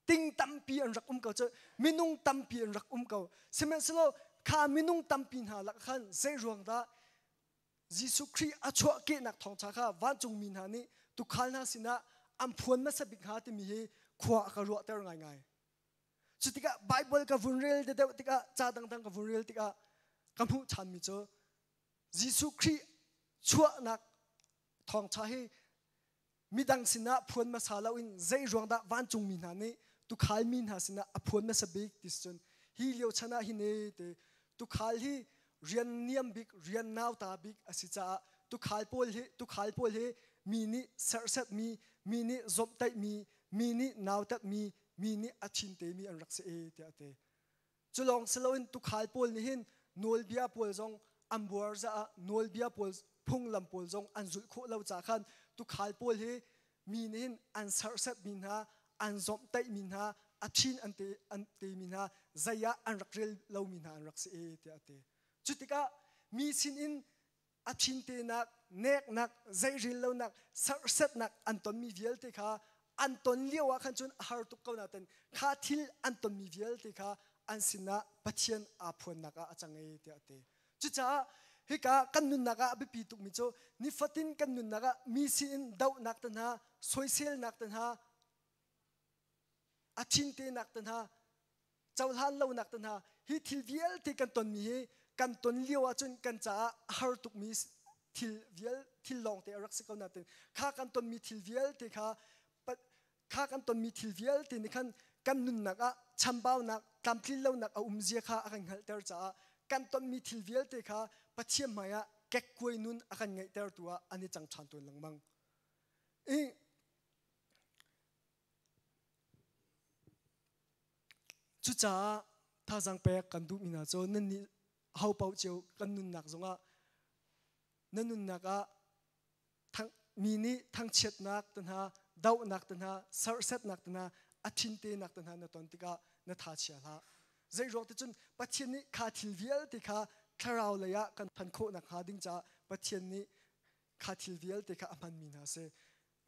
ting tampi an rak um ko cu minung tampi an rak um ko sihmanhsehlaw kha minung tampi hna lak khan zei ruang dah Jesuh Khrih a chuahkehnak thawngṭha kha vancungmi hna nih tuukhal hna sinah an phuan hmasa bik hnga timi hi khua a ka ruahter ngaingai. Cu tikah Baibal ka vun rel deuh tikah ca dangdang ka vun rel tikah ka hmuh ṭhanmi cu Jesuh Khrih chuahnak thawngṭha hi midang sinah phuan hmasa loin zei ruang dah vancungmi hna nih tuukhal mi hna sinah a phuan hmasa bik ti cun hi lio chan ah hin te tuukhal hi rian niam bik rian nauta bik a si caah tuukhal pawl hi tuukhal pawl hi mi nih serhsatmi mi nih zomhtaihmi mi nih nautatmi mi nih a thin temi an rak si e tiah a ti. Cu lawng si loin tuukhal pawl nih hin nawlbia pawl zong an buar caah nawlbia pawl phunglam pawl zong an zulh khawh lo caah khan tuukhal pawl hi mi nih hin an serhsatmi hna an zomhtaihmi hna a thin an te an temi hna zei ah an rak rel lomi hna an rak si e tiah a ti. Cu tikah mi sinin a thintenak, neknak, zeirel lonak, serhsatnak an tonmi vialte kha an ton lio ah khan cun a har tuk ko nain kha thil an tonmi vialte kha an sinah Pathian aa phuannak ah a cang e tiah a ti. Cucaah hika kan nunnak ah a biapi tukmi cu nifatin kan nunnak ah mi sinin dohnak te hna, soiselnak te hna, a thintenak te hna, cohlan lonak te hna hi thil vialte kan tonmi hi kan ton lio ahcun kan caah a har tukmi thil vial thil lawngte a rak si ko nain kha kan tonmi thil vialte kha kha kan tonmi thil vialte nih khan kan nunnak ah chambaunak tlamtlin lonak a um zia kha a kan hngalhter caah kan tonmi thil vialte kha Pathian hmaiah kekkuai nun a kan ngeihtertu ah an i cang ṭhan tawn lengmang. I Cucaah thazaang pek kan duhmi hna cu nan nih ho paoh cio kan nunnak zongah na nunnak ah mi nih thangchiatnak te hna dohnak te hna serhsetnak te hna a thintenak te hna na ton tikah na tha chia hlah. Zei ruang ti cun Pathian nih kha thil vialte kha thlarau lei ah kan phan khawh nakhnga ding caah Pathian nih kha thil vialte kha a hmanmi hna a si.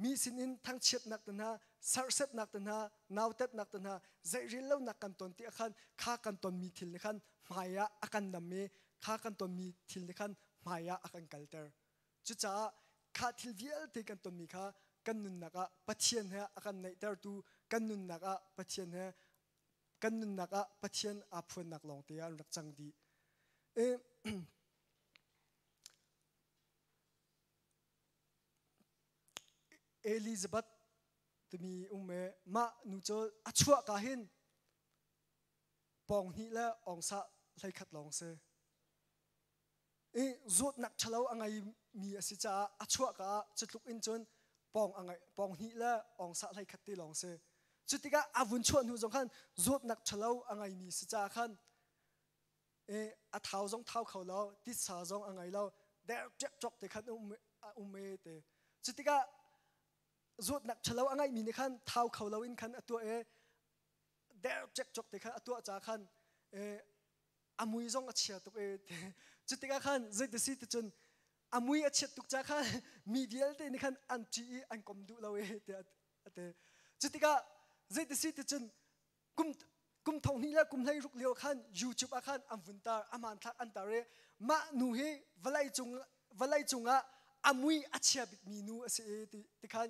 Mi sinin thangchiatnak te hna, serhsetnak te hna, nautatnak te hna, zeirel lonak kan ton ti ah khan kha kan tonmi thil nih khan hmai ah a kan nam i kha kan tonmi thil nih khan hmai ah a kan kalter. Cucaah kha thil vialte kan tonmi kha kan nunnak ah Pathian he a kan naihtertu, kan nunnak ah Pathian he kan nunnak ah Pathian aa phuannak lawngte ah an rak cang dih. Elizabeth timi um e mah nu cu a chuah ka hin pawng hnih le ongsa 11 lawng si. I zawtnak ṭhalo a ngeimi a si caah a chuah ka ah cutluk in cun pawng a ngeih pawng hnih le ongsa 11 te lawng si. Cu tikah a vun chuah hnu zong khan zawtnak ṭhalo a ngeimi si caah khan a thau zong thau kho lo titsa zong a ngei lo der ṭiak te khan um um e te. Cu tikah zawtnak ṭhalo a ngeihmi nih khan thau kho lo in khan a tuah i der ṭiak te khan a tuah ca khan a mui zong a chia tuk e cu tikah khan zeiti si ti cun a mui a chiat tuk ca khan mi vialte nih khan an ṭih i an kom duh lo e tiah a ti. Cu tikah zeiti si ti cun kum kum thong hnih le kum hlei ruk lio khan YouTube ah khan an vun tar a hmanthlak an tar i mah nu hi vawlei cung vawlei cungah a mui a chia bikmi nu a si i ti ti khan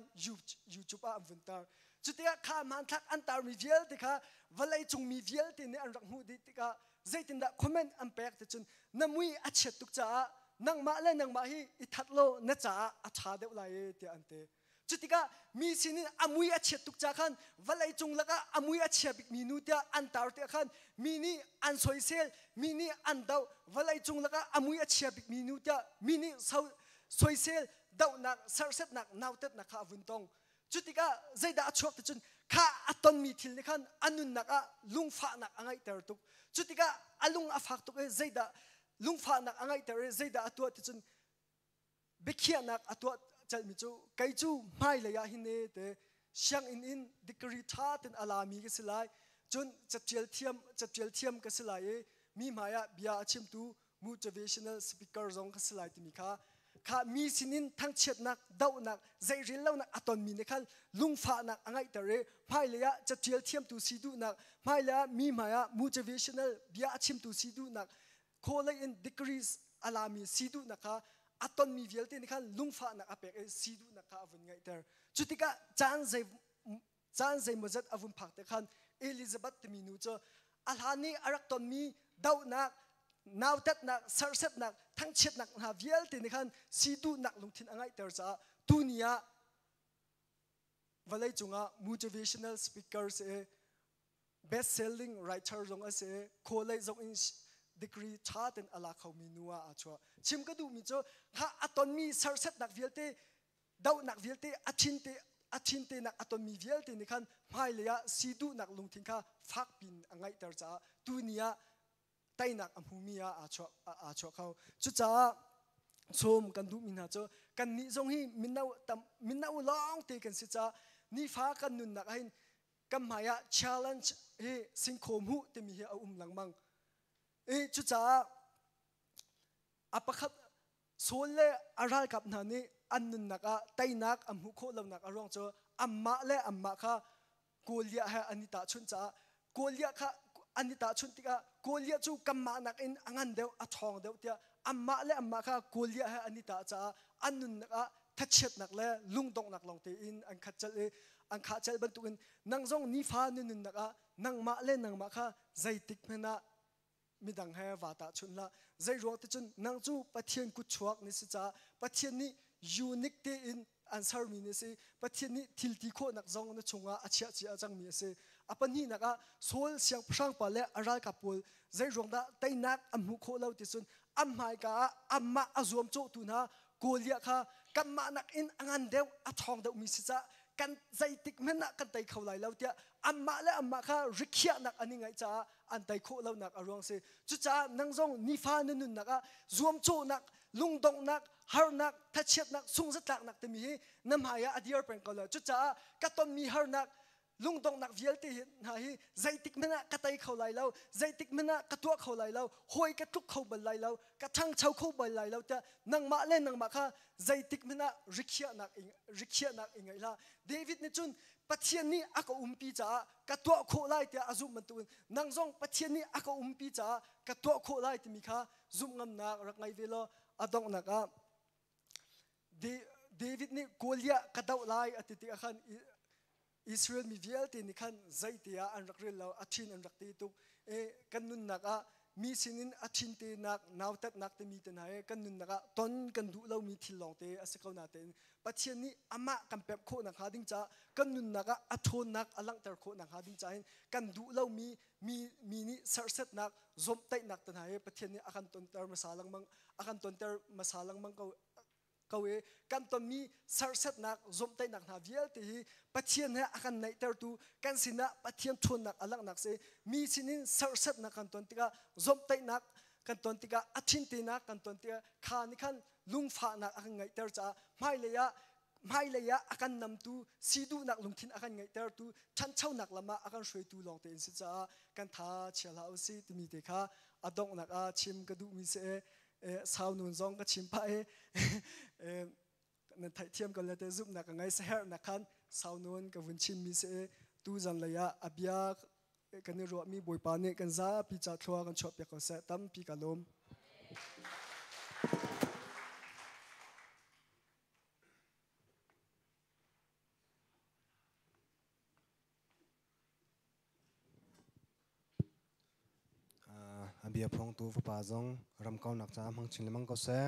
YouTube ah an vun tar. Cu tikah kha hmanthlak an tarmi vialte kha vawlei cung mi vialte nih an rak hmuh dih tikah zeitindah comment an pek ti cun na mui a chiat tuk caah nangmah le nangmah hi i that law na caah a ṭha deuh lai e tiah an ti. Cu tikah mi sinin a mui a chiat tuk ca khan vawlei cung lakah a mui a chia bikmi nu tiah an tar tiah khan mi nih an soisel, mi nih an doh. Vawlei cung lakah a mui a chia bikmi nu tiah mi nih soisel, dohnak, serhsetnak, nautatnak kha a vun tong. Cu tikah zeidah a chuak ti cun kha a tonmi thil nih khan a nunnak ah lungfahnak a ngeihter tuk. Cu tikah a lung a fak tuk i zeidah lungfahnak a ngeihter i zeidah a tuah ti cun biakhiahnak a tuah calhmi cu kei cu hmailei ah hin e te sianginn in degree ṭha ten a lami ka si lai, cun catial thiam catial thiam ka si lai i mi hmai ah bia a chimtu motivational speaker zong ka si lai timi kha kha mi sinin thangchiatnak dohnak zeirel lonak a tonmi nih khan lungfahnak a ngeihter i hmailei ah catial thiamtu si duhnak, hmailei ah mi hmai ah motivational bia a chimtu si duhnak, khawlei in degrees a lami si duhnak kha a tonmi vialte nih khan lungfahnak a pek i si duhnak kha a vun ngeihter. Cu tikah caan zei caan zeimawzat a vun phak te khan Elizabeth timi nu cu a hlan i a rak tonmi dohnak, nautatnak, serhsetnak, thangchiatnak hna vialte nih khan si duhnak lungthin a ngeihter caah tuni ah vawlei cungah motivational speaker si best selling writer zong a si, khawlei zong in degree ṭha ten a la khomi nu ah aa chuah. Chim ka duhmi cu kha a tonmi serhsetnak vialte, dohnak vialte, a thin te a thin tenak a tonmi vialte nih khan hmailei ah si duhnak lungthin kha fak pin a ngeihter caah tuni ah teinak a hmumi ah aa chuah kho. Cucaah sawm kan duhmi hna cu kannih zong hi mino tam mino lawng te kan si caah nifa kan nunnak ah hin kan hmai ah challenge hi singkhaw hmuh timi hi a um lengmang. I cucaah a pakhat Saul le a ralkap hna nih an nunnak ah teinak an hmuh khawh lonak a ruang cu anmah le anmah kha Goliath he an i tahchunh caah Goliath kha an i tahchunh tikah Goliath cu kanmah nakin a ngan deuh, a ṭhawng deuh tiah anmah le anmah kha Goliath he an i tah caah an nunnak ah thachiatnak le lungdonghnak lawng tein an khat colh i an khah colh bantukin nang zong nifa na nunnak ah nangmah le nangmah kha zeitik hmanh ah midang he vaa tahchunh hlah. Zei ruang ti cun nang cu Pathian kutchuak ni si caah Pathian nih unique tein an sermi ni si. Pathian nih thil ti khawhnak zong na chungah a chiah cia cangmi a si. A pahnihnak ah Saul siangpahrang pa le a ralkap pawl zei ruang dah teinak an hmuh khawh lo ti cun an hmaika ah anmah a zuamcawhtu hna Goliath kha kanmah nakin a ngan deuh, a ṭhawng deuhmi si caah kan zeitik hmanh ah kan tei kho lai lo tiah Anmah le anmah kha rikhiahnak an i ngaih caah an tei khawh lonak a ruang si. Cucaah nang zong nifa na nunnak ah zuamcawhnak, lungdonghnak, harnak, thachiatnak, sungzatlaknak timi hi na hmai ah a dir peng ko lai. Cucaah ka tonmi harnak, lungdonghnak vialte hna hi zeitik hmanh ah ka tei kho lai lo, zeitik hmanh ah ka tuah kho lai lo, hawi ka tluk kho bal lai lo, ka ṭhangcho kho bal lai lo tiah nangmah le nangmah kha zeitik hmanh ah rikhiahnak rikhiahnak i ngaih hlah. David nih cun Pathian nih a ka umpi caah ka tuah khawh lai tiah a zumh bantukin nang zong Pathian nih a ka umpi caah ka tuah khawh lai timi kha zumh ngamnak rak ngei ve law a donghnak ah David nih Goliath ka doh lai a ti tikah khan Israel mi vialte nih khan zeite ah an rak rel lo, a thin an rak te tuk. Kan nunnak ah mi sinin a thin tenak, nautatnak timi te hna he kan nunnak ah ton kan duh lomi thil lawngte a si ko natein Pathian nih amah kan pemh khawh nakhnga ding caah kan nunnak ah a ṭhawnnak a langhter khawh nakhnga ding caah hin kan duh lomi mi mi nih serhsetnak, zawmhtaihnak te hna he Pathian nih a kan tonter hmasa lengmang a kan tonter hmasa lengmang ko ko i kan tonmi serhsetnak, zawmhtaihnak hna vialte hi Pathian he a kan naihtertu kan sinah Pathian ṭhawnnak a langhnak si. Mi sinin serhsetnak kan ton tikah, zawmhtaihnak kan ton tikah, a thintenak kan ton tikah kha nih khan lungfahnak a kan ngeihter caah hmailei ah hmailei ah a kan namtu, si duhnak lungthin a kan ngeihtertu, ṭhanchonak lam ah a kan hruaitu lawngte in si caah kan tha chia hlah usih timi te kha a donghnak ah chim ka duhmi si i sau nun zong ka chim pah i nan theihthiam ko le te zumhnak ka ngei saherhnak khan sau nun ka vun chimmi si i tu zanlei ah a bia kan i ruahmi Bawipa nih kan zapi ca thlua kan chuahpiak ko seh. Tampi ka lawm. A bia phuangtu fapa zong ram kaunak caah hmang chin lengmang ko seh.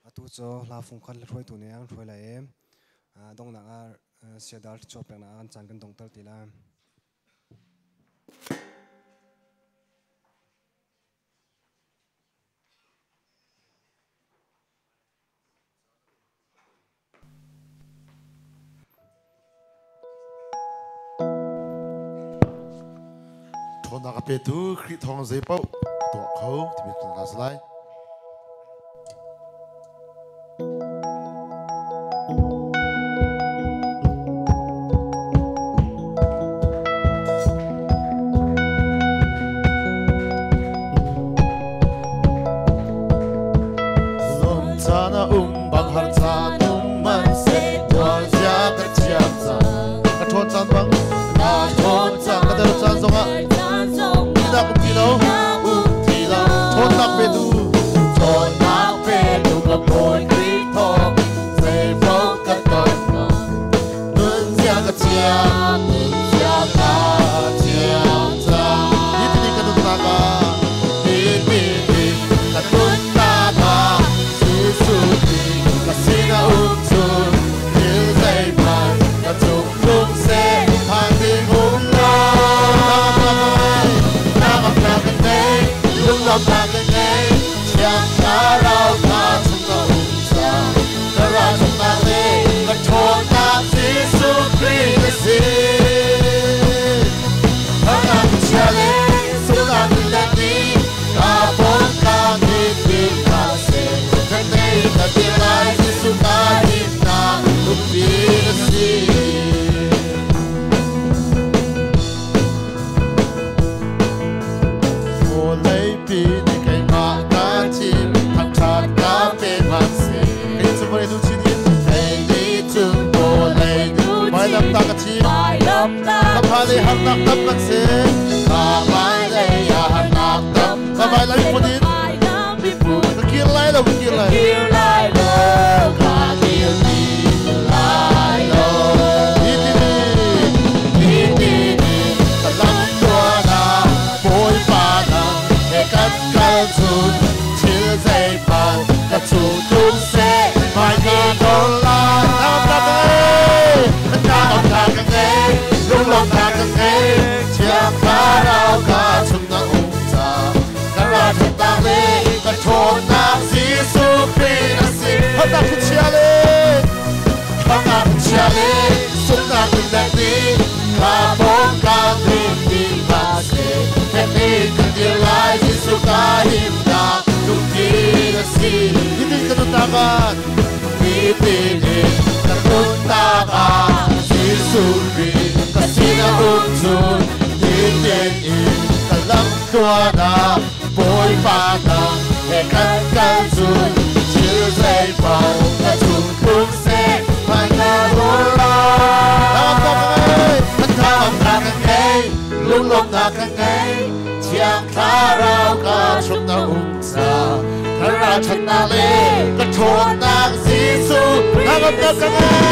Atu cu hla fung khat hruaitu nih an hruai lai i donghnak ah siadar thluachuah peknak ah kan caan kan donghter ti lai. Ṭhawnnak a petu Khrih thawng zei paoh tuah kho timi kan hna lai. Caan a um bang har caan um man seh tuar zia ka thiam cang ka ṭhawn caan bang na ṭhawn caan ka der caan zongah dah um ti lo um ti lo ṭhawnnak petu ṭhawnnak petu ka Bawi Khrih thawng zeipaoh ka ton nun zia ka thiam nun zia ka thiam cang hi ti ka nunnak ah hi ti ka nunnak ah Jesuh Khrih ka sinah um cun thil zeihmanh ka cung tlung seh phan ding um lo Hnangamnak ka ngei lunglawmhnak ka ngei Thiang Thlarau ka chung a um cang ka ralchungnak le ka ṭhawnnak Jesuh Khrih na si. Harnak chia le sualnak le ni ka pawngka nit ka se ka nei ka ti lai Jesuh ka himnak lungpi na si. Vawleipi nih keimah ka thim, thangṭhat ka pe hmanhseh. Kei cu vawlei duh chin in, kei nih cun vawlei duh Vailamtah ka thim, ka hmailei harnak tam kan si. Ka hmailei ah harnak tam, ka vailam miphun in, ka kir lai lo, ka kir lai. Ka kir ti lai lo. Hi ti ni, hi ti ni, ka lam tuan ah Bawipa nang he kan kal cun thil zeihmanh ka chung tlung seh hmai ka dor lai. Hnangamnak ka ngei, hnangamnak ka ngei, lunglawmhnak ka ngei, Thiang Thlarau ka chung na um cang. Ka ralṭhatnak le ka ṭhawnnak Jesuh Khrih a si. Harnak thlichia le harnak thlichia le sunghnak in le ni ka pawngka tein ka lam tluan ah Bawipa nang he kan kal cun thil zeipaoh ka cung tlung seh hmai ka rawl lai. Thangamnak ka ngei, lunglawmhnak ka ngei, Thiang Thlarau ka chung na um ca. Ka ralṭhatnak le ka ṭhawnnak Jesuh, thangamnak ka ngei.